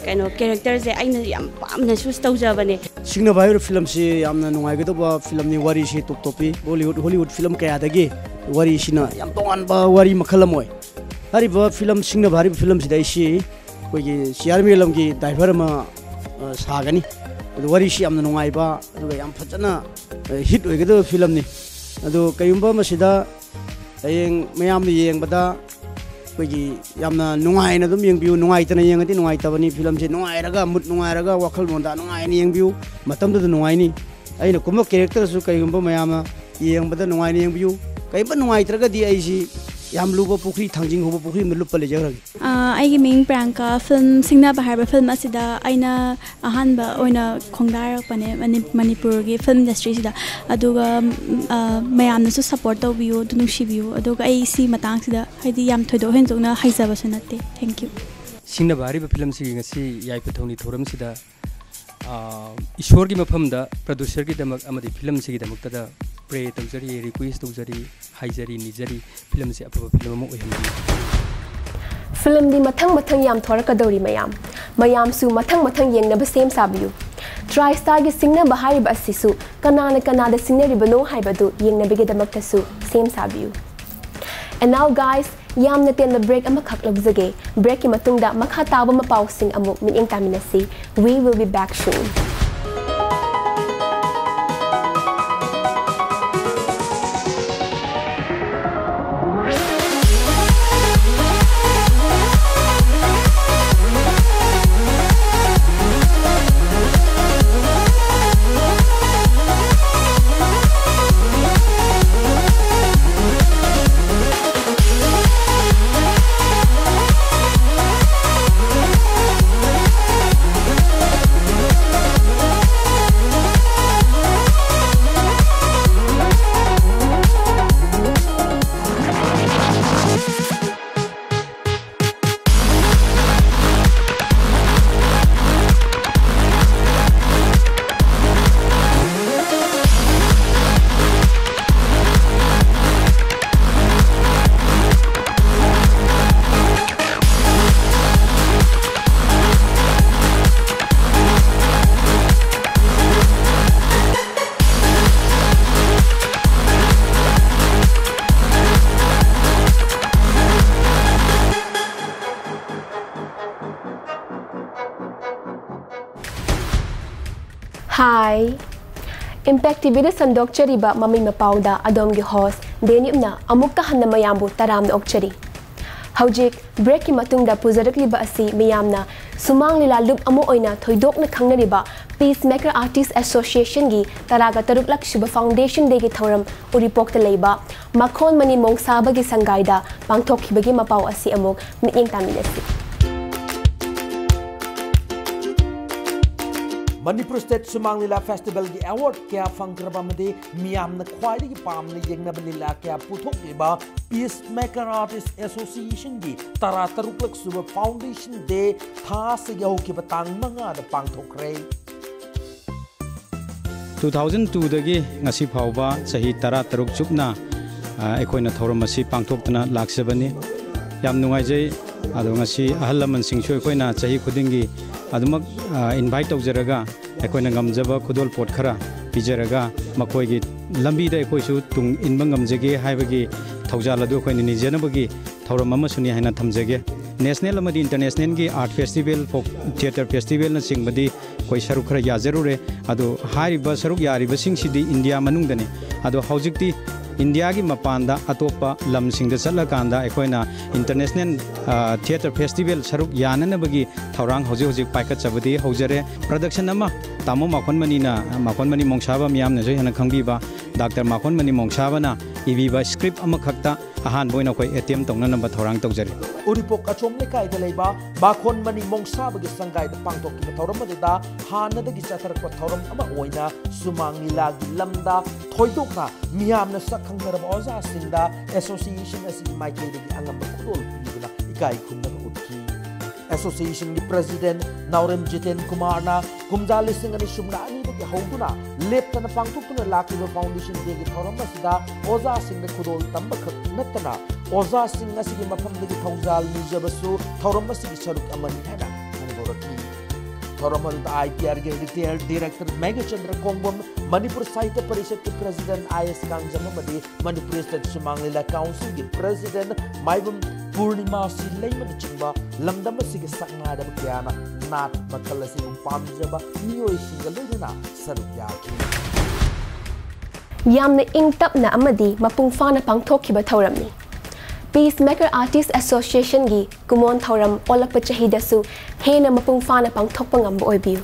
ꯀꯩꯅꯣ ꯀꯦꯔꯦꯛꯇꯔꯁꯦ ꯑꯩꯅ ꯌꯥꯝ ꯄꯥꯝꯅ ꯆꯨꯁ ꯇꯧꯖꯕꯅꯦ꯫ ꯁꯤꯡꯅꯕ ꯍꯥꯏꯔꯤꯕ ꯐꯤꯂꯝꯁꯤ ꯌꯥꯝꯅ ꯅꯨꯡꯉꯥꯏꯒꯗꯧꯕ ꯐꯤꯂꯝꯅꯤ꯫ ꯋꯥꯔꯤꯁꯤ ꯇꯣꯞ ꯇꯣꯞꯄꯤ꯫ ꯕꯣꯂꯤꯋꯨꯗ, ꯍꯣꯂꯤꯋꯨꯗ ꯐꯤꯂꯝ ꯀꯌꯥꯗꯒꯤ ꯋꯥꯔꯤꯁꯤꯅ ꯌꯥꯝ ꯇꯣꯉꯥꯟꯕ ꯋꯥꯔꯤ ꯃꯈꯜ ꯑꯃ ꯑꯣꯏ꯫ ꯍꯥꯏꯔꯤꯕ ꯐꯤꯂꯝ ꯁꯤꯡꯅꯕ ꯍꯥꯏꯔꯤꯕ ꯐꯤꯂꯝꯁꯤꯗ ꯑꯩꯁꯤ ꯑꯩꯈꯣꯏꯒꯤ ꯁꯤ ꯑꯥꯔ ꯃꯦꯂꯝꯒꯤ ꯗ꯭ꯔꯥꯏꯚꯔ ꯑꯃ, ꯑ, ꯁꯥꯒꯅꯤ꯫ ꯑꯗꯨ ꯋꯥꯔꯤꯁꯤ ꯌꯥꯝꯅ ꯅꯨꯡꯉꯥꯏꯕ, ꯑꯗꯨꯒ ꯌꯥꯝ ꯐꯖꯅ, ꯑ, ꯍꯤꯠ ꯑꯣꯏꯒꯗꯕ ꯐꯤꯂꯝꯅꯤ꯫ ꯑꯗꯨ ꯀꯔꯤꯒꯨꯝꯕ ꯃꯁꯤꯗ ꯍꯌꯦꯡ ꯃꯌꯥꯝꯅ ꯌꯦꯡꯕꯗ ꯑꯩꯈꯣꯏꯒꯤ ꯌꯥꯝꯅ ꯅꯨꯡꯉꯥꯏꯅ ꯑꯗꯨꯝ ꯌꯦꯡꯕꯤꯌꯨ꯫ ꯅꯨꯡꯉꯥꯏꯇꯅ ꯌꯦꯡꯉꯗꯤ ꯅꯨꯡꯉꯥꯏꯇꯕꯅꯤ꯫ ꯐꯤꯂꯝꯁꯦ ꯅꯨꯡꯉꯥꯏꯔꯒ, ꯃꯨꯠ ꯅꯨꯡꯉꯥꯏꯔꯒ, ꯋꯥꯈꯜ ꯃꯣꯟꯗꯥ ꯅꯨꯡꯉꯥꯏꯅ ꯌꯦꯡꯕꯤꯌꯨ꯫ ꯃꯇꯝꯗꯨꯗ ꯅꯨꯡꯉꯥꯏꯅꯤ꯫ ꯑꯩꯅ ꯀꯨꯝꯕ ꯀꯦꯔꯦꯛꯇꯔꯁꯨ ꯀꯔꯤꯒꯨꯝꯕ ꯃꯌꯥꯝꯅ ꯌꯦꯡꯕꯗ ꯅꯨꯡꯉꯥꯏꯅ ꯌꯦꯡꯕꯤꯌꯨ꯫ ꯀꯔꯤꯒꯨꯝꯕ ꯅꯨꯡꯉꯥꯏꯇ꯭ꯔꯒꯗꯤ ꯑꯩꯁꯤ ꯌꯥꯝ ꯂꯨꯕ ꯄꯨꯈ꯭ꯔꯤ, ꯊꯥꯡꯖꯤꯡ ꯍꯧꯕ ꯄꯨꯈ꯭ꯔꯤ ꯑꯃꯗ ꯂꯨꯞꯄ ꯂꯩꯖꯈ꯭ꯔꯒꯦ꯫ ꯑꯥ, ꯑꯩꯒꯤ ꯃꯤꯡ ꯄ꯭ꯔꯤꯌꯥꯡꯀꯥ꯫ ꯐꯤꯂꯝ ꯁꯤꯡꯅꯕ ꯍꯥꯏꯔꯤꯕ ꯐꯤꯂꯝ ꯑꯁꯤꯗ ꯑꯩꯅ ꯑꯍꯥꯟꯕ ꯑꯣꯏꯅ ꯈꯣꯡꯗꯥꯔꯛꯄꯅꯦ ꯃꯅꯤ-, ꯃꯅꯤꯄꯨꯔꯒꯤ ꯐꯤꯂꯝ ꯏꯟꯗꯁꯇ꯭ꯔꯤꯁꯤꯗ꯫ ꯑꯗꯨꯒ, ꯎꯝ, ꯑꯥ, ꯃꯌꯥꯝꯅꯁꯨ ꯁꯞꯄꯣꯔꯠ ꯇꯧꯕꯤꯌꯨ, ꯑꯗꯨ ꯅꯨꯡꯁꯤꯕꯤꯌꯨ꯫ ꯑꯗꯨꯒ ꯑꯩ ꯁꯤ ꯃꯇꯥꯡꯁꯤꯗ ꯍꯥꯏꯗꯤ ꯌꯥꯝ ꯊꯣꯏꯗꯣꯛ ꯍꯦꯟꯗꯣꯛꯅ ꯍꯩꯖꯕꯁꯨ ꯅꯠꯇꯦ꯫ Thank you꯫ ꯁꯤꯡꯅꯕ ꯍꯥꯏꯔꯤꯕ ꯐꯤꯂꯝꯁꯤꯒꯤ ꯉꯁꯤ ꯌꯥꯏꯐ ꯊꯧꯅꯤ ꯊꯧꯔꯝꯁꯤꯗ, ꯑꯥ, ꯏꯁꯣꯔꯒꯤ ꯃꯐꯝꯗ ꯄ꯭ꯔꯗ꯭ꯌꯨꯁꯔꯒꯤꯗꯃꯛ ꯑꯃꯗꯤ ꯐꯤꯂꯝꯁꯤꯒꯤꯗꯃꯛꯇꯗ ꯄ꯭ꯔꯦ ꯇꯧꯖꯔꯤ, ꯔꯤꯀ꯭ꯋꯦꯁ ꯇꯧꯖꯔꯤ, ꯍꯥꯏꯖꯔꯤ, ꯅꯤꯖꯔꯤ, ꯐꯤꯂꯝꯁꯤ ꯑꯐꯕ ꯐꯤꯂꯝ ꯑꯃ ꯑꯣꯏꯍꯟꯕꯤꯌꯨ꯫ ꯐꯤꯂꯝꯗꯤ ꯃꯊꯪ ꯃꯊꯪ ꯌꯥꯝ ꯊꯣꯔꯛꯀꯗꯧꯔꯤ ꯃꯌꯥꯝ꯫ ꯃꯌꯥꯝꯁꯨ ꯃꯊꯪ ꯃꯊꯪ ꯌꯦꯡꯅꯕ ꯁꯦꯝ ꯁꯥꯕꯤꯌꯨ꯫ ꯇ꯭ꯔꯥꯏꯁꯇꯥꯔꯒꯤ ꯁꯤꯡꯅꯕ ꯍꯥꯏꯔꯤꯕ ꯑꯁꯤꯁꯨ ꯀꯅꯥꯅ ꯀꯅꯥꯗ ꯁꯤꯡꯅꯔꯤꯕꯅꯣ ꯍꯥꯏꯕꯗꯨ ꯌꯦꯡꯅꯕꯒꯤꯗꯃꯛꯇꯁꯨ ꯁꯦꯝ ꯁꯥꯕꯤꯌꯨ꯫ And now, guys, ꯌꯥꯝꯅ ꯇꯦꯟꯕ ꯕ꯭ꯔꯦꯛ ꯑꯃꯈꯛ ꯂꯧꯖꯒꯦ꯫ ꯕ꯭ꯔꯦꯛꯀꯤ ꯃꯇꯨꯡꯗ ꯃꯈꯥ ꯇꯥꯕ ꯃꯄꯥꯎꯁꯤꯡ ꯑꯃꯨꯛ ꯃꯤꯠꯌꯦꯡ ꯇꯥꯃꯤꯟꯅꯁꯤ꯫ We will be back soon. Hi! Impact T ꯚꯤꯗ ꯁꯟꯗꯣꯛꯆꯔꯤꯕ ꯃꯃꯤ ꯃꯄꯥꯎꯗ ꯑꯗꯣꯝꯒꯤ host ꯗꯦꯅꯤꯞꯅ ꯑꯃꯨꯛꯀ ꯍꯟꯅ ꯃꯌꯥꯝꯕꯨ ꯇꯔꯥꯝꯅ ꯑꯣꯛꯆꯔꯤ꯫ ꯍꯧꯖꯤꯛ break ꯀꯤ ꯃꯇꯨꯡꯗ ꯄꯨꯖꯔꯛꯂꯤꯕ ꯑꯁꯤ ꯃꯤꯌꯥꯝꯅ ꯁꯨꯃꯥꯡ ꯂꯤꯂꯥ ꯂꯨꯞ ꯑꯃ ꯑꯣꯏꯅ ꯊꯣꯏꯗꯣꯛꯅ ꯈꯪꯅꯔꯤꯕ Peacemaker Artist Association ꯒꯤ ꯇꯔꯥꯒ ꯇꯔꯨꯛꯂꯛ ꯁꯨꯕ foundation day ꯒꯤ ꯊꯧꯔꯝ ꯎꯔꯤꯄꯣꯛꯇ ꯂꯩꯕ ꯃꯈꯣꯟ ꯃꯅꯤ ꯃꯣꯡꯁꯥꯕꯒꯤ ꯁꯪꯒꯥꯏꯗ ꯄꯥꯡꯊꯣꯛꯈꯤꯕꯒꯤ ꯃꯄꯥꯎ ꯑꯁꯤ ꯑꯃꯨꯛ ꯃꯤꯠꯌꯦꯡ ꯇꯥꯃꯤꯟꯅꯁꯤ꯫ ꯃꯅꯤꯄꯨꯔ ꯁ꯭ꯇꯦꯠ ꯁꯨꯃꯥꯡ ꯂꯤꯂꯥ ꯐꯦꯁꯇꯤꯚꯦꯜꯒꯤ ꯑꯦꯋꯥꯔꯗ ꯀꯌꯥ ꯐꯪꯈ꯭ꯔꯕ ꯑꯃꯗꯤ ꯃꯤꯌꯥꯝꯅ ꯈ꯭ꯋꯥꯏꯗꯒꯤ ꯄꯥꯝꯅ ꯌꯦꯡꯅꯕ ꯂꯤꯂꯥ ꯀꯌꯥ ꯄꯨꯊꯣꯛꯂꯤꯕ Peacemaker Artist Association ꯒꯤ ꯇꯔꯥ ꯇꯔꯨꯛꯂꯛ ꯁꯨꯕ foundation day ꯊꯥ ꯑꯁꯤꯒꯤ ꯍꯧꯈꯤꯕ ꯇꯥꯡ ꯃꯉꯥꯗ ꯄꯥꯡꯊꯣꯛꯈ꯭ꯔꯦ꯫ ꯇꯨ ꯊꯥꯎꯖꯟ ꯇꯨꯗꯒꯤ ꯉꯁꯤ ꯐꯥꯎꯕ ꯆꯍꯤ ꯇꯔꯥ ꯇꯔꯨꯛ ꯆꯨꯞꯅ ꯑ, ꯑꯩꯈꯣꯏꯅ ꯊꯧꯔꯝ ꯑꯁꯤ ꯄꯥꯡꯊꯣꯛꯇꯨꯅ ꯂꯥꯛꯆꯕꯅꯤ꯫ ꯌꯥꯝ ꯅꯨꯡꯉꯥꯏꯖꯩ꯫ ꯑꯗꯣ ꯉꯁꯤ ꯑꯍꯜ ꯂꯃꯟꯁꯤꯡꯁꯨ ꯑꯩꯈꯣꯏꯅ ꯆꯍꯤ ꯈꯨꯗꯤꯡꯒꯤ ꯑꯗꯨꯃꯛ ꯑ, invite ꯇꯧꯖꯔꯒ ꯑꯩꯈꯣꯏꯅ ꯉꯝꯖꯕ ꯈꯨꯗꯣꯜꯄꯣꯠ ꯈꯔ ꯄꯤꯖꯔꯒ ꯃꯈꯣꯏꯒꯤ ꯂꯝꯕꯤꯗ ꯑꯩꯈꯣꯏꯁꯨ ꯇꯨꯡ ꯏꯟꯕ ꯉꯝꯖꯒꯦ ꯍꯥꯏꯕꯒꯤ ꯊꯧꯖꯥꯜ ꯑꯗꯨ ꯑꯩꯈꯣꯏꯅ ꯅꯤꯖꯅꯕꯒꯤ ꯊꯧꯔꯝ ꯑꯃꯁꯨꯅꯤ ꯍꯥꯏꯅ ꯊꯝꯖꯒꯦ꯫ National ꯑꯃꯗꯤ international ꯒꯤ art festival, folk theatre festival ꯅꯆꯤꯡꯕꯗꯤ ꯑꯩꯈꯣꯏ ꯁꯔꯨꯛ ꯈꯔ ꯌꯥꯖꯔꯨꯔꯦ꯫ ꯑꯗꯣ ꯍꯥꯏꯔꯤꯕ ꯁꯔꯨꯛ ꯌꯥꯔꯤꯕꯁꯤꯡꯁꯤꯗꯤ ꯏꯟꯗꯤꯌꯥ ꯃꯅꯨꯡꯗꯅꯤ꯫ ꯑꯗꯣ ꯍꯧꯖꯤꯛꯇꯤ ꯏꯟꯗꯤꯌꯥꯒꯤ ꯃꯄꯥꯟꯗ ꯑꯇꯣꯞꯄ ꯂꯝꯁꯤꯡꯗ ꯆꯠꯂꯀꯥꯟꯗ ꯑꯩꯈꯣꯏꯅ international, ꯑ, theatre festival ꯁꯔꯨꯛ ꯌꯥꯅꯅꯕꯒꯤ ꯊꯧꯔꯥꯡ ꯍꯧꯖꯤꯛ ꯍꯧꯖꯤꯛ ꯄꯥꯏꯈꯠꯆꯕꯗꯤ ꯍꯧꯖꯔꯦ꯫ Production ꯑꯃ ꯇꯥꯃꯣ ꯃꯥꯈꯣꯟ ꯃꯅꯤꯅ, ꯃꯥꯈꯣꯟ ꯃꯅꯤ ꯃꯣꯡꯁꯥꯕ ꯃꯤꯌꯥꯝꯅꯁꯨ ꯍꯦꯟꯅ ꯈꯪꯕꯤꯕ ꯗꯥꯛꯇꯔ ꯃꯥꯈꯣꯟ ꯃꯅꯤ ꯃꯣꯡꯁꯥꯕꯅ ꯏꯕꯤꯕ script ꯑꯃꯈꯛꯇ ꯑꯍꯥꯟꯕ ꯑꯣꯏꯅ ꯑꯩꯈꯣꯏ attempt ꯇꯧꯅꯅꯕ ꯊꯧꯔꯥꯡ ꯇꯧꯖꯔꯤ꯫ ꯎꯔꯤꯄꯣꯛ ꯑꯆꯣꯝ ꯂꯩꯀꯥꯏꯗ ꯂꯩꯕ ꯃꯥꯈꯣꯟ ꯃꯅꯤ ꯃꯣꯡꯁꯥꯕꯒꯤ ꯁꯪꯒꯥꯏꯗ ꯄꯥꯡꯊꯣꯛꯈꯤꯕ ꯊꯧꯔꯝ ꯑꯗꯨꯗ ꯍꯥꯟꯅꯗꯒꯤ ꯆꯠꯊꯔꯛꯄ ꯊꯧꯔꯝ ꯑꯃ ꯑꯣꯏꯅ ꯁꯨꯃꯥꯡ ꯂꯤꯂꯥꯒꯤ ꯂꯝꯗ ꯊꯣꯏꯗꯣꯛꯅ ꯃꯤꯌꯥꯝꯅ ꯁꯛ ꯈꯪꯅꯔꯕ ꯑꯣꯖꯥꯁꯤꯡꯗ association ꯑꯁꯤꯒꯤ ꯃꯥꯏꯀꯩꯗꯒꯤ ꯑꯉꯝꯕ ꯈꯨꯗꯣꯜ ꯄꯤꯗꯨꯅ ꯏꯀꯥꯏ ꯈꯨꯝꯅꯕ ꯎꯠꯈꯤ꯫ Association ꯒꯤ president ꯅꯥꯎꯔꯦꯝ ꯖꯤꯇꯦꯟ ꯀꯨꯃꯥꯔꯅ ꯀꯨꯝꯖꯥ ꯂꯤꯁꯤꯡ ꯑꯅꯤ ꯁꯨꯞꯅ ꯑꯅꯤꯗꯒꯤ ꯍꯧꯗꯨꯅ ꯂꯦꯞꯇꯅ ꯄꯥꯡꯊꯣꯛꯇꯨꯅ ꯂꯥꯛꯂꯤꯕ foundation day ꯒꯤ ꯊꯧꯔꯝ ꯑꯁꯤꯗ ꯑꯣꯖꯥꯁꯤꯡꯗ ꯈꯨꯗꯣꯜ ꯇꯝꯕ ꯈꯛ ꯅꯠꯇꯅ ꯑꯣꯖꯥꯁꯤꯡ ꯑꯁꯤꯒꯤ ꯃꯐꯝꯗꯒꯤ ꯊꯧꯖꯥꯜ ꯅꯤꯖꯕꯁꯨ ꯊꯧꯔꯝ ꯑꯁꯤꯒꯤ ꯁꯔꯨꯛ ꯑꯃꯅꯤ ꯍꯥꯏꯅ ꯐꯣꯡꯗꯣꯔꯛꯈꯤ꯫ ꯊꯧꯔꯝ ꯑꯗꯨꯗ IPR ꯒꯤ retired director ꯃꯦꯘꯆꯟꯗ꯭ꯔ ꯀꯣꯡꯕꯝ, ꯃꯅꯤꯄꯨꯔ ꯁꯥꯍꯤꯇ꯭ꯌ ꯄꯔꯤꯁꯠꯀꯤ president ꯑꯥꯏ ꯑꯦꯁ ꯀꯥꯡꯖꯝ ꯑꯃꯗꯤ ꯃꯅꯤꯄꯨꯔ ꯁ꯭ꯇꯦꯠ ꯁꯨꯃꯥꯡ ꯂꯤꯂꯥ ꯀꯥꯎꯟꯁꯤꯜꯒꯤ president ꯃꯥꯏꯕꯝ ꯄꯨꯔꯅꯤꯃꯥꯁꯤ ꯂꯩꯃꯅꯆꯤꯡꯕ ꯂꯝꯗꯝ ꯑꯁꯤꯒꯤ ꯁꯛꯅꯥꯏꯔꯕ ꯀꯌꯥꯅ ꯅꯥꯠ ꯃꯈꯜ ꯑꯁꯤꯕꯨ ꯄꯥꯝꯖꯕ ꯃꯤꯑꯣꯏꯁꯤꯡꯒ ꯂꯣꯏꯅꯅ ꯁꯔꯨꯛ ꯌꯥꯈꯤ꯫ ꯌꯥꯝꯅ ꯏꯪ ꯇꯞꯅ ꯑꯃꯗꯤ ꯃꯄꯨꯡ ꯐꯥꯅ ꯄꯥꯡꯊꯣꯛꯈꯤꯕ ꯊꯧꯔꯝꯅꯤ꯫ Peacemaker Artist Associationꯒꯤ ꯀꯨꯃꯣꯟ ꯊꯧꯔꯝ ꯑꯣꯜꯂꯛꯄ ꯆꯍꯤꯗꯁꯨ ꯍꯦꯟꯅ ꯃꯄꯨꯡ ꯐꯥꯅ ꯄꯥꯡꯊꯣꯛꯄ ꯉꯝꯕ ꯑꯣꯏꯕꯤꯌꯨ꯫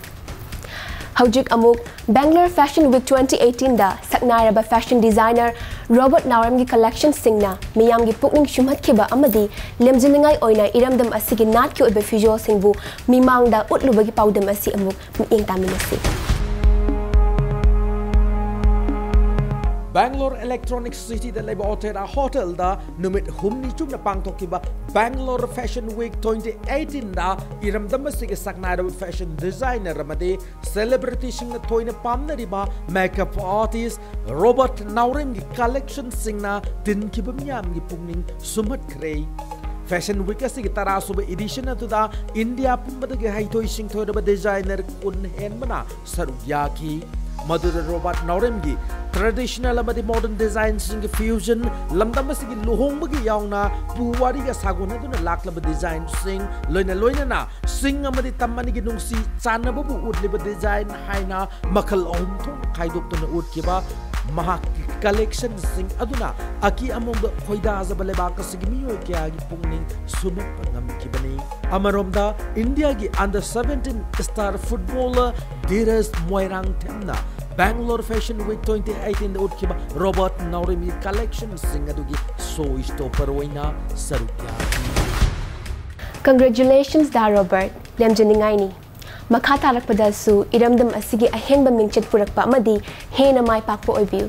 ꯍꯧꯖꯤꯛ ꯑꯃꯨꯛ Bangalore Fashion Week twenty eighteenꯗ ꯁꯛꯅꯥꯏꯔꯕ fashion designer Robert Naoremꯒꯤ collectionꯁꯤꯡꯅ ꯃꯤꯌꯥꯝꯒꯤ ꯄꯨꯛꯅꯤꯡ ꯁꯨꯝꯍꯠꯈꯤꯕ ꯑꯃꯗꯤ ꯂꯦꯝꯖꯅꯤꯡꯉꯥꯏ ꯑꯣꯏꯅ ꯏꯔꯝꯗꯝ ꯑꯁꯤꯒꯤ ꯅꯥꯠꯀꯤ ꯑꯣꯏꯕ ꯐꯤꯖꯣꯜꯁꯤꯡꯕꯨ ꯃꯤꯃꯥꯡꯗ ꯎꯠꯂꯨꯕꯒꯤ ꯄꯥꯎꯗꯝ ꯑꯁꯤ ꯑꯃꯨꯛ ꯃꯤꯠꯌꯦꯡ ꯇꯥꯃꯤꯟꯅꯁꯤ꯫ Bangalore Electronic Cityꯗ ꯂꯩꯕ Othera Hotelꯗ ꯅꯨꯃꯤꯠ ꯍꯨꯝꯅꯤ ꯆꯨꯞꯅ ꯄꯥꯡꯊꯣꯛꯈꯤꯕ Bangalore Fashion Week twenty eighteenꯗ ꯏꯔꯝꯗꯝ ꯑꯁꯤꯒꯤ ꯁꯛꯅꯥꯏꯔꯕ fashion designer ꯑꯃꯗꯤ celebrityꯁꯤꯡꯅ ꯊꯣꯏꯅ ꯄꯥꯝꯅꯔꯤꯕ makeup artist Robert Naoremꯒꯤ collectionꯁꯤꯡꯅ ꯇꯤꯟꯈꯤꯕ ꯃꯤꯌꯥꯝꯒꯤ ꯄꯨꯛꯅꯤꯡ ꯁꯨꯝꯍꯠꯈ꯭ꯔꯦ꯫ Fashion Week ꯑꯁꯤꯒꯤ ꯇꯔꯥꯁꯨꯕ edition ꯑꯗꯨꯗ ꯏꯟꯗꯤꯌꯥ ꯄꯨꯝꯕꯗꯒꯤ ꯍꯩꯊꯣꯏ ꯁꯤꯡꯊꯣꯏꯔꯕ designer ꯀꯨꯟ ꯍꯦꯟꯕꯅ ꯁꯔꯨꯛ ꯌꯥꯈꯤ꯫ ꯃꯗꯨꯗ Robert Naoremꯒꯤ traditional ꯑꯃꯗꯤ modern designꯁꯤꯡꯒꯤ fusion, ꯂꯝꯗꯝ ꯑꯁꯤꯒꯤ ꯂꯨꯍꯣꯡꯕꯒꯤ ꯌꯥꯎꯅ ꯄꯨꯋꯥꯔꯤꯒ ꯁꯥꯒꯣꯟꯅꯗꯨꯅ ꯂꯥꯛꯂꯕ designꯁꯤꯡ, ꯂꯣꯏꯅ ꯂꯣꯏꯅꯅ ꯁꯤꯡ ꯑꯃꯗꯤ ꯇꯝ ꯑꯅꯤꯒꯤ ꯅꯨꯡꯁꯤ ꯆꯥꯟꯅꯕꯕꯨ ꯎꯠꯂꯤꯕ design ꯍꯥꯏꯅ ꯃꯈꯜ ꯑꯍꯨꯝ ꯊꯣꯛꯅ ꯈꯥꯏꯗꯣꯛꯇꯨꯅ ꯎꯠꯈꯤꯕ ꯃꯍꯥꯛꯀꯤ collectionꯁꯤꯡ ꯑꯗꯨꯅ ꯑꯀꯤ ꯑꯃꯣꯟꯗ ꯈꯣꯏꯗꯥꯖꯕ ꯂꯩꯕꯥꯛ ꯑꯁꯤꯒꯤ ꯃꯤꯑꯣꯏ ꯀꯌꯥꯒꯤ ꯄꯨꯛꯅꯤꯡ ꯁꯨꯝꯍꯠꯄ ꯉꯝꯈꯤꯕꯅꯤ꯫ ꯑꯃꯔꯣꯝꯗ ꯏꯟꯗꯤꯌꯥꯒꯤ under seventeen star footballer ꯙꯤꯔꯖ ꯃꯣꯏꯔꯥꯡꯊꯦꯝꯅ Bangalore Fashion Week twenty eighteenꯗ ꯎꯠꯈꯤꯕ Robert Naoremꯒꯤ collectionꯁꯤꯡ ꯑꯗꯨꯒꯤ show stopper ꯑꯣꯏꯅ ꯁꯔꯨꯛ ꯌꯥꯈꯤ꯫ Congratulations ꯗꯥ ꯔꯣꯕꯔꯠ, ꯂꯦꯝꯖꯅꯤꯡꯉꯥꯏꯅꯤ꯫ ꯃꯈꯥ ꯇꯥꯔꯛꯄꯗꯁꯨ ꯏꯔꯝꯗꯝ ꯑꯁꯤꯒꯤ ꯑꯍꯦꯟꯕ ꯃꯤꯡꯆꯠ ꯄꯨꯔꯛꯄ ꯑꯃꯗꯤ ꯍꯦꯟꯅ ꯃꯥꯏ ꯄꯥꯛꯄ ꯑꯣꯏꯕꯤꯌꯨ꯫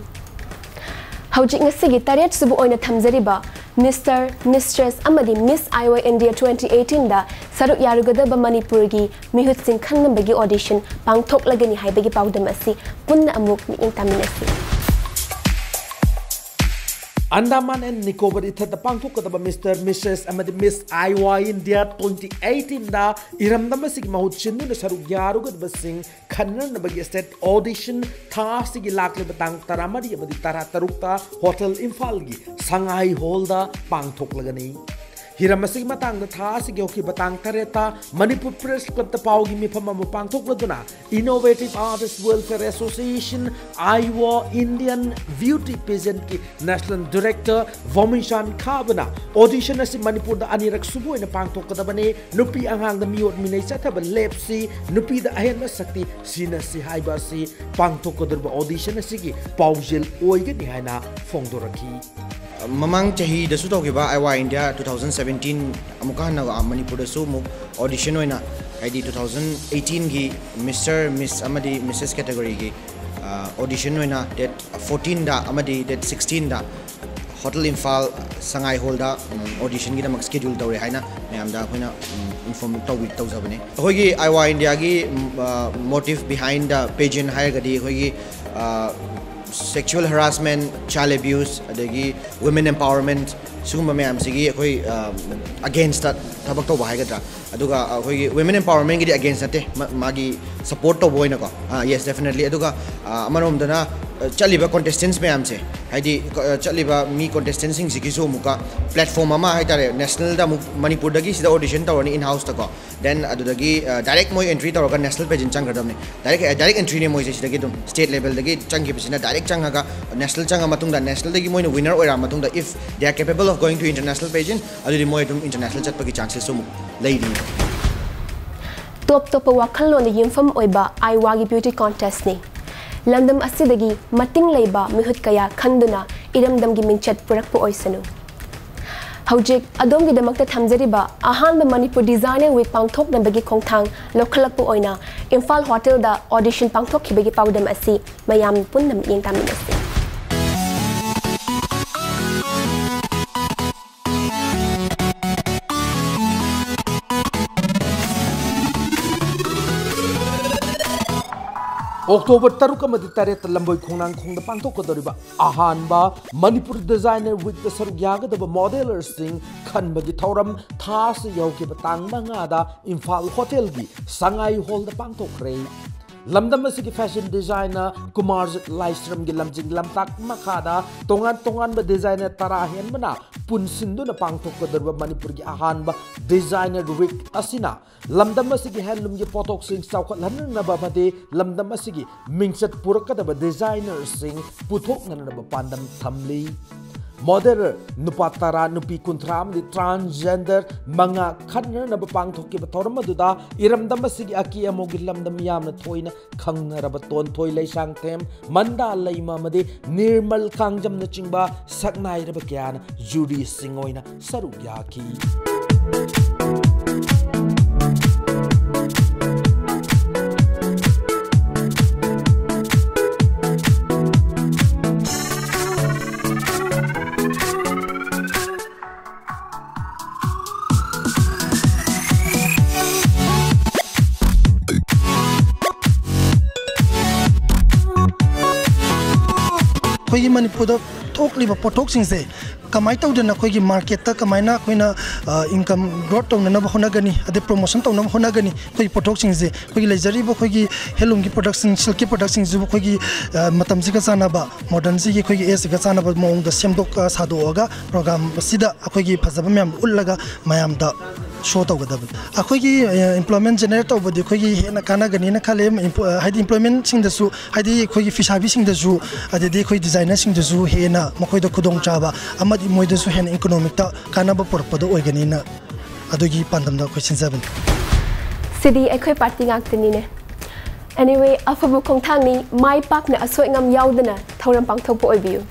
ꯍꯧꯖꯤꯛ ꯉꯁꯤꯒꯤ ꯇꯔꯦꯠ ꯁꯨꯕ ꯑꯣꯏꯅ ꯊꯝꯖꯔꯤꯕ Mister, Mistress ꯑꯃꯗꯤ Miss I O I India twenty eighteenꯗ ꯁꯔꯨꯛ ꯌꯥꯔꯨꯒꯗꯕ ꯃꯅꯤꯄꯨꯔꯒꯤ ꯃꯤꯍꯨꯠꯁꯤꯡ ꯈꯟꯅꯕꯒꯤ audition ꯄꯥꯡꯊꯣꯛꯂꯒꯅꯤ ꯍꯥꯏꯕꯒꯤ ꯄꯥꯎꯗꯝ ꯑꯁꯤ ꯄꯨꯟꯅ ꯑꯃꯨꯛ ꯃꯤꯠꯌꯦꯡ ꯇꯥꯃꯤꯟꯅꯁꯤ꯫ Andaman and Nicobar ꯏꯊꯠꯇ ꯄꯥꯡꯊꯣꯛꯀꯗꯕ Mister, Mistress ꯑꯃꯗꯤ Miss I O I India twenty eighteenꯗ ꯏꯔꯝꯗꯝ ꯑꯁꯤꯒꯤ ꯃꯍꯨꯠ ꯁꯤꯟꯗꯨꯅ ꯁꯔꯨꯛ ꯌꯥꯔꯨꯒꯗꯕꯁꯤꯡ ꯈꯟꯅꯅꯕꯒꯤ state audition ꯊꯥ ꯑꯁꯤꯒꯤ ꯂꯥꯛꯂꯤꯕ ꯇꯥꯡ ꯇꯔꯥꯃꯔꯤ ꯑꯃꯗꯤ ꯇꯔꯥꯇꯔꯨꯛꯇ Hotel ꯏꯝꯐꯥꯜꯒꯤ ꯁꯉꯥꯏ Hallꯗ ꯄꯥꯡꯊꯣꯛꯂꯒꯅꯤ꯫ ꯍꯤꯔꯝ ꯑꯁꯤꯒꯤ ꯃꯇꯥꯡꯗ ꯊꯥ ꯑꯁꯤꯒꯤ ꯍꯧꯈꯤꯕ ꯇꯥꯡ ꯇꯔꯦꯠꯇ ꯃꯅꯤꯄꯨꯔ ꯄ꯭ꯔꯦꯁ ꯀ꯭ꯂꯕꯇ ꯄꯥꯎꯒꯤ ꯃꯤꯐꯝ ꯑꯃ ꯄꯥꯡꯊꯣꯛꯂꯗꯨꯅ Innovative Artist Welfare Association, IWAA, Indian Beauty Pageantꯀꯤ National Director ꯚꯣꯃꯤꯁꯥꯟ ꯈꯥꯕꯅ audition ꯑꯁꯤ ꯃꯅꯤꯄꯨꯔꯗ ꯑꯅꯤꯔꯛ ꯁꯨꯕ ꯑꯣꯏꯅ ꯄꯥꯡꯊꯣꯛꯀꯗꯕꯅꯤ, ꯅꯨꯄꯤ ꯑꯉꯥꯡꯗ ꯃꯤꯑꯣꯠ ꯃꯤꯅꯩ ꯆꯠꯊꯕ ꯂꯦꯞꯁꯤ ꯅꯨꯄꯤꯗ ꯑꯍꯦꯟꯕ ꯁꯛꯇꯤ ꯁꯤꯟꯅꯁꯤ ꯍꯥꯏꯕ ꯑꯁꯤ ꯄꯥꯡꯊꯣꯛꯀꯗꯧꯔꯤꯕ audition ꯑꯁꯤꯒꯤ ꯄꯥꯎꯖꯦꯜ ꯑꯣꯏꯒꯅꯤ ꯍꯥꯏꯅ ꯐꯣꯡꯗꯣꯔꯛꯈꯤ꯫ ꯃꯃꯥꯡ ꯆꯍꯤꯗꯁꯨ ꯇꯧꯈꯤꯕ IWAA India two thousand seventeen ꯑꯃꯨꯛꯀ ꯍꯟꯅ ꯃꯅꯤꯄꯨꯔꯗꯁꯨ ꯑꯃꯨꯛ audition ꯑꯣꯏꯅ, ꯍꯥꯏꯗꯤ two thousand eighteenꯒꯤ Mister, Miss ꯑꯃꯗꯤ Missus categoryꯒꯤ audition ꯑꯣꯏꯅ date fourteenꯗ ꯑꯃꯗꯤ date sixteenꯗ Hotel Imphal ꯁꯉꯥꯏ ꯍꯣꯜꯗ auditionꯒꯤꯗꯃꯛ schedule ꯇꯧꯔꯦ ꯍꯥꯏꯅ ꯃꯌꯥꯝꯗ ꯑꯩꯈꯣꯏꯅ inform ꯇꯧꯕꯤ ꯇꯧꯖꯕꯅꯦ꯫ ꯑꯩꯈꯣꯏꯒꯤ IWAA Indiaꯒꯤ motive behind the pageant ꯍꯥꯏꯔꯒꯗꯤ ꯑꯩꯈꯣꯏꯒꯤ sexual harassment, child abuse, ꯑꯗꯒꯤ women empowerment, ꯁꯤꯒꯨꯝꯕ ꯃꯌꯥꯝꯁꯤꯒꯤ ꯑꯩꯈꯣꯏ againstꯇ ꯊꯕꯛ ꯇꯧꯕ ꯍꯥꯏꯒꯗ꯭ꯔꯥ, ꯑꯗꯨꯒ ꯑꯩꯈꯣꯏꯒꯤ women empowermentꯀꯤꯗꯤ against ꯅꯠꯇꯦ, ꯃꯥꯒꯤ support ꯇꯧꯕ ꯑꯣꯏꯅꯀꯣ꯫ Yes, definitely. ꯑꯗꯨꯒ ꯑꯃꯔꯣꯝꯗꯅ ꯆꯠꯂꯤꯕ contestants ꯃꯌꯥꯝꯁꯦ, ꯍꯥꯏꯗꯤ ꯆꯠꯂꯤꯕ ꯃꯤ contestantꯁꯤꯡꯁꯤꯒꯤꯁꯨ ꯑꯃꯨꯛꯀ platform ꯑꯃ ꯍꯥꯏꯇꯥꯔꯦ, nationalꯗ ꯑꯃꯨꯛ ꯃꯅꯤꯄꯨꯔꯗꯒꯤ ꯁꯤꯗ audition ꯇꯧꯔꯅꯤ in-houseꯇꯀꯣ, then ꯑꯗꯨꯗꯒꯤ direct ꯃꯣꯏ entry ꯇꯧꯔꯒ national pageant ꯆꯪꯈ꯭ꯔꯗꯕꯅꯤ꯫ Direct direct entryꯅꯦ ꯃꯣꯏꯁꯦ ꯁꯤꯗꯒꯤ ꯑꯗꯨꯝ state levelꯗꯒꯤ ꯆꯪꯈꯤꯕꯁꯤꯅ direct ꯆꯪꯉꯒ national ꯆꯪꯉ ꯃꯇꯨꯡꯗ, nationalꯗꯒꯤ ꯃꯣꯏꯅ winner ꯑꯣꯏꯔꯛꯑ ꯃꯇꯨꯡꯗ, if they are capable of going to international pageant, ꯑꯗꯨꯗꯤ ꯃꯣꯏ ꯑꯗꯨꯝ international ꯆꯠꯄꯒꯤ chances ꯑꯃꯨꯛ ꯂꯩꯔꯤ꯫ ꯇꯣꯞ ꯇꯣꯞꯄ ꯋꯥꯈꯜꯂꯣꯟꯗ ꯌꯨꯝꯐꯝ ꯑꯣꯏꯕ IWAAꯒꯤ beauty contestꯅꯤ꯫ ꯂꯝꯗꯝ ꯑꯁꯤꯗꯒꯤ ꯃꯇꯤꯡ ꯂꯩꯕ ꯃꯤꯍꯨꯠ ꯀꯌꯥ ꯈꯟꯗꯨꯅ ꯏꯔꯝꯗꯝꯒꯤ ꯃꯤꯡꯆꯠ ꯄꯨꯔꯛꯄ ꯑꯣꯏꯁꯅꯨ꯫ ꯍꯧꯖꯤꯛ ꯑꯗꯣꯝꯒꯤꯗꯃꯛꯇ ꯊꯝꯖꯔꯤꯕ ꯑꯍꯥꯟꯕ ꯃꯅꯤꯄꯨꯔ Designer Week ꯄꯥꯡꯊꯣꯛꯅꯕꯒꯤ ꯈꯣꯡꯊꯥꯡ ꯂꯧꯈꯠꯂꯛꯄ ꯑꯣꯏꯅ ꯏꯝꯐꯥꯜ ꯍꯣꯇꯦꯜꯗ audition ꯄꯥꯡꯊꯣꯛꯈꯤꯕꯒꯤ ꯄꯥꯎꯗꯝ ꯑꯁꯤ ꯃꯌꯥꯝ ꯄꯨꯟꯅ ꯃꯤꯠꯌꯦꯡ ꯇꯥꯃꯤꯟꯅꯁꯤ꯫ ꯑꯣꯛꯇꯣꯕꯔ ꯇꯔꯨꯛ ꯑꯃꯗꯤ ꯇꯔꯦꯠꯇ ꯂꯝꯕꯣꯏ ꯈꯣꯡꯅꯥꯡꯈꯣꯡꯗ ꯄꯥꯡꯊꯣꯛꯀꯗꯧꯔꯤꯕ ꯑꯍꯥꯟꯕ ꯃꯅꯤꯄꯨꯔ Designer Weekꯇ ꯁꯔꯨꯛ ꯌꯥꯒꯗꯕ modelerꯁꯤꯡ ꯈꯟꯕꯒꯤ ꯊꯧꯔꯝ ꯊꯥ ꯑꯁꯤ ꯌꯧꯈꯤꯕ ꯇꯥꯡ ꯃꯉꯥꯗ ꯏꯝꯐꯥꯜ ꯍꯣꯇꯦꯜꯒꯤ ꯁꯉꯥꯏ ꯍꯣꯜꯗ ꯄꯥꯡꯊꯣꯛꯈ꯭ꯔꯦ꯫ ꯂꯝꯗꯝ ꯑꯁꯤꯒꯤ ꯐꯦꯁꯟ ꯗꯤꯖꯥꯏꯅꯔ ꯀꯨꯃꯥꯔꯖꯤꯠ ꯂꯥꯏꯁ꯭ꯔꯝꯒꯤ ꯂꯝꯖꯤꯡ ꯂꯝꯇꯥꯛ ꯃꯈꯥꯗ ꯇꯣꯉꯥꯟ ꯇꯣꯉꯥꯟꯕ ꯗꯤꯖꯥꯏꯅꯔ ꯇꯔꯥ ꯍꯦꯟꯕꯅ ꯄꯨꯟꯁꯤꯟꯗꯨꯅ ꯄꯥꯡꯊꯣꯛꯀꯗꯧꯔꯤꯕ ꯃꯅꯤꯄꯨꯔꯒꯤ ꯑꯍꯥꯟꯕ ꯗꯤꯖꯥꯏꯅꯔ ꯋꯤꯛ ꯑꯁꯤꯅ ꯂꯝꯗꯝ ꯑꯁꯤꯒꯤ ꯍꯦꯟꯂꯨꯝꯒꯤ ꯄꯣꯠꯊꯣꯛꯁꯤꯡ ꯆꯥꯎꯈꯠꯍꯟꯅꯕ ꯑꯃꯗꯤ ꯂꯝꯗꯝ ꯑꯁꯤꯒꯤ ꯃꯤꯡꯆꯠ ꯄꯨꯔꯛꯀꯗꯕ ꯗꯤꯖꯥꯏꯅꯔꯁꯤꯡ ꯄꯨꯊꯣꯛꯅꯅꯕ ꯄꯥꯟꯗꯝ ꯊꯝꯂꯤ꯫ ꯃꯣꯗꯦꯜ ꯅꯨꯄꯥ ꯇꯔꯥ, ꯅꯨꯄꯤ ꯀꯨꯟꯊ꯭ꯔꯥ ꯑꯃꯗꯤ ꯇ꯭ꯔꯥꯟꯁꯖꯦꯟꯗꯔ ꯃꯉꯥ ꯈꯟꯅꯅꯕ ꯄꯥꯡꯊꯣꯛꯈꯤꯕ ꯊꯧꯔꯝ ꯑꯗꯨꯗ ꯏꯔꯝꯗꯝ ꯑꯁꯤꯒꯤ ꯑꯀꯤ ꯑꯃꯧꯒꯤ ꯂꯝꯗ ꯃꯤꯌꯥꯝꯅ ꯊꯣꯏꯅ ꯈꯪꯅꯔꯕ ꯇꯣꯟꯊꯣꯏ ꯂꯩꯁꯥꯡꯊꯦꯝ, ꯃꯟꯗꯥ ꯂꯩꯃ ꯑꯃꯗꯤ ꯅꯤꯔꯃꯜ ꯀꯥꯡꯖꯝꯅꯆꯤꯡꯕ ꯁꯛꯅꯥꯏꯔꯕ ꯀꯌꯥꯅ ꯖꯨꯔꯤꯁꯤꯡ ꯑꯣꯏꯅ ꯁꯔꯨꯛ ꯌꯥꯈꯤ꯫ ꯑꯩꯈꯣꯏꯒꯤ ꯃꯅꯤꯄꯨꯔꯗ ꯊꯣꯛꯂꯤꯕ ꯄꯣꯠꯊꯣꯛꯁꯤꯡꯁꯦ ꯀꯃꯥꯏꯅ ꯇꯧꯗꯅ ꯑꯩꯈꯣꯏꯒꯤ ꯃꯥꯔꯀꯦꯠꯇ ꯀꯃꯥꯏꯅ ꯑꯩꯈꯣꯏꯅ ꯏꯟꯀꯝ ꯒ꯭ꯔꯣꯠ ꯇꯧꯅꯅꯕ ꯍꯣꯠꯅꯒꯅꯤ, ꯑꯗꯩ ꯄ꯭ꯔꯣꯃꯣꯁꯟ ꯇꯧꯅꯕ ꯍꯣꯠꯅꯒꯅꯤ꯫ ꯑꯩꯈꯣꯏꯒꯤ ꯄꯣꯠꯊꯣꯛꯁꯤꯡꯁꯦ, ꯑꯩꯈꯣꯏꯒꯤ ꯂꯩꯖꯔꯤꯕ ꯑꯩꯈꯣꯏꯒꯤ ꯍꯦꯟꯂꯨꯝꯒꯤ ꯄ꯭ꯔꯗꯛꯁꯤꯡ, ꯁꯤꯜꯛꯀꯤ ꯄ꯭ꯔꯗꯛꯁꯤꯡꯁꯤꯕꯨ ꯑꯩꯈꯣꯏꯒꯤ ꯃꯇꯝꯁꯤꯒ ꯆꯥꯟꯅꯕ, ꯃꯣꯗꯔꯟꯁꯤꯒꯤ ꯑꯩꯈꯣꯏꯒꯤ ꯑꯦꯖꯁꯤꯒ ꯆꯥꯟꯅꯕ ꯃꯑꯣꯡꯗ ꯁꯦꯝꯗꯣꯛ ꯁꯥꯗꯣꯛꯑꯒ ꯄ꯭ꯔꯣꯒ꯭ꯔꯥꯝ ꯑꯁꯤꯗ ꯑꯩꯈꯣꯏꯒꯤ ꯐꯖꯕ ꯃꯌꯥꯝꯗꯣ ꯎꯠꯂꯒ ꯃꯌꯥꯝꯗ ꯁꯣ ꯇꯧꯒꯗꯕꯅꯤ꯫ ꯑꯩꯈꯣꯏꯒꯤ ꯑꯦꯝꯄ꯭ꯂꯣꯏꯃꯦꯟ ꯖꯦꯅꯦꯔꯦꯠ ꯇꯧꯕꯗꯤ ꯑꯩꯈꯣꯏꯒꯤ ꯍꯦꯟꯅ ꯀꯥꯟꯅꯒꯅꯤꯅ ꯈꯜꯂꯦ꯫ ꯍꯥꯏꯗꯤ ꯏꯝꯄ꯭ꯂꯣꯏꯃꯦꯟꯁꯤꯡꯗꯁꯨ, ꯍꯥꯏꯗꯤ ꯑꯩꯈꯣꯏꯒꯤ ꯐꯤꯁꯥꯕꯤꯁꯤꯡꯗꯁꯨ, ꯑꯗꯩꯗꯤ ꯑꯩꯈꯣꯏ ꯗꯤꯖꯥꯏꯅꯔꯁꯤꯡꯗꯁꯨ ꯍꯦꯟꯅ ꯃꯈꯣꯏꯗ ꯈꯨꯗꯣꯡꯆꯥꯕ ꯑꯃꯗꯤ ꯃꯣꯏꯗꯁꯨ ꯍꯦꯟꯅ ꯏꯀꯣꯅꯣꯃꯤꯛꯇ ꯀꯥꯟꯅꯕ ꯄꯨꯔꯛꯄꯗꯣ ꯑꯣꯏꯒꯅꯤꯅ ꯑꯗꯨꯒꯤ ꯄꯥꯟꯗꯝꯗ ꯑꯩꯈꯣꯏ ꯁꯤꯟꯖꯕꯅꯤ꯫ ꯁꯤꯗꯤ ꯑꯩꯈꯣꯏ ꯄꯥꯔꯇꯤ ꯉꯥꯛꯇꯅꯤꯅꯦ꯫ Anyway, ꯑꯐꯕ ꯈꯣꯡꯊꯥꯡꯅꯤ, ꯃꯥꯏ ꯄꯥꯛꯅ ꯑꯁꯣꯏ ꯑꯉꯥꯝ ꯌꯥꯎꯗꯅ ꯊꯧꯔꯝ ꯄꯥꯡꯊꯣꯛꯄ ꯑꯣꯏꯕꯤꯌꯨ꯫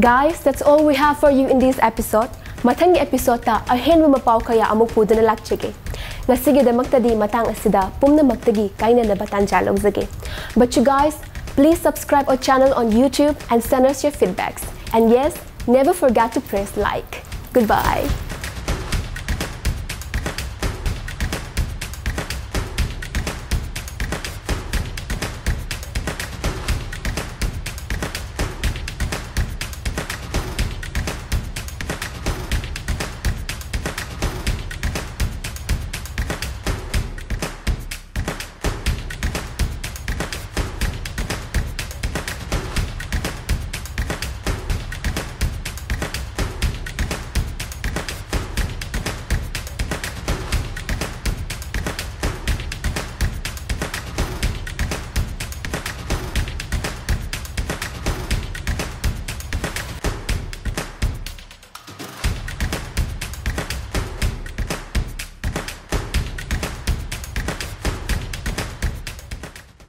Guys, that's all we have for you in this episode. ꯃꯊꯪꯒꯤ ꯑꯦꯄꯤꯁꯣꯗꯇ ꯑꯍꯦꯟꯕ ꯃꯄꯥꯎ ꯀꯌꯥ ꯑꯃꯨꯛ ꯄꯨꯗꯨꯅ ꯂꯥꯛꯆꯒꯦ꯫ ꯉꯁꯤꯒꯤꯗꯃꯛꯇꯗꯤ ꯃꯇꯥꯡ ꯑꯁꯤꯗ ꯄꯨꯝꯅꯃꯛꯇꯒꯤ ꯀꯥꯏꯅꯅꯕ ꯇꯥꯟꯖꯥ ꯂꯧꯖꯒꯦ꯫ But you guys, please subscribe our channel on YouTube and send us your feedbacks. And yes, never forget to press like. Goodbye.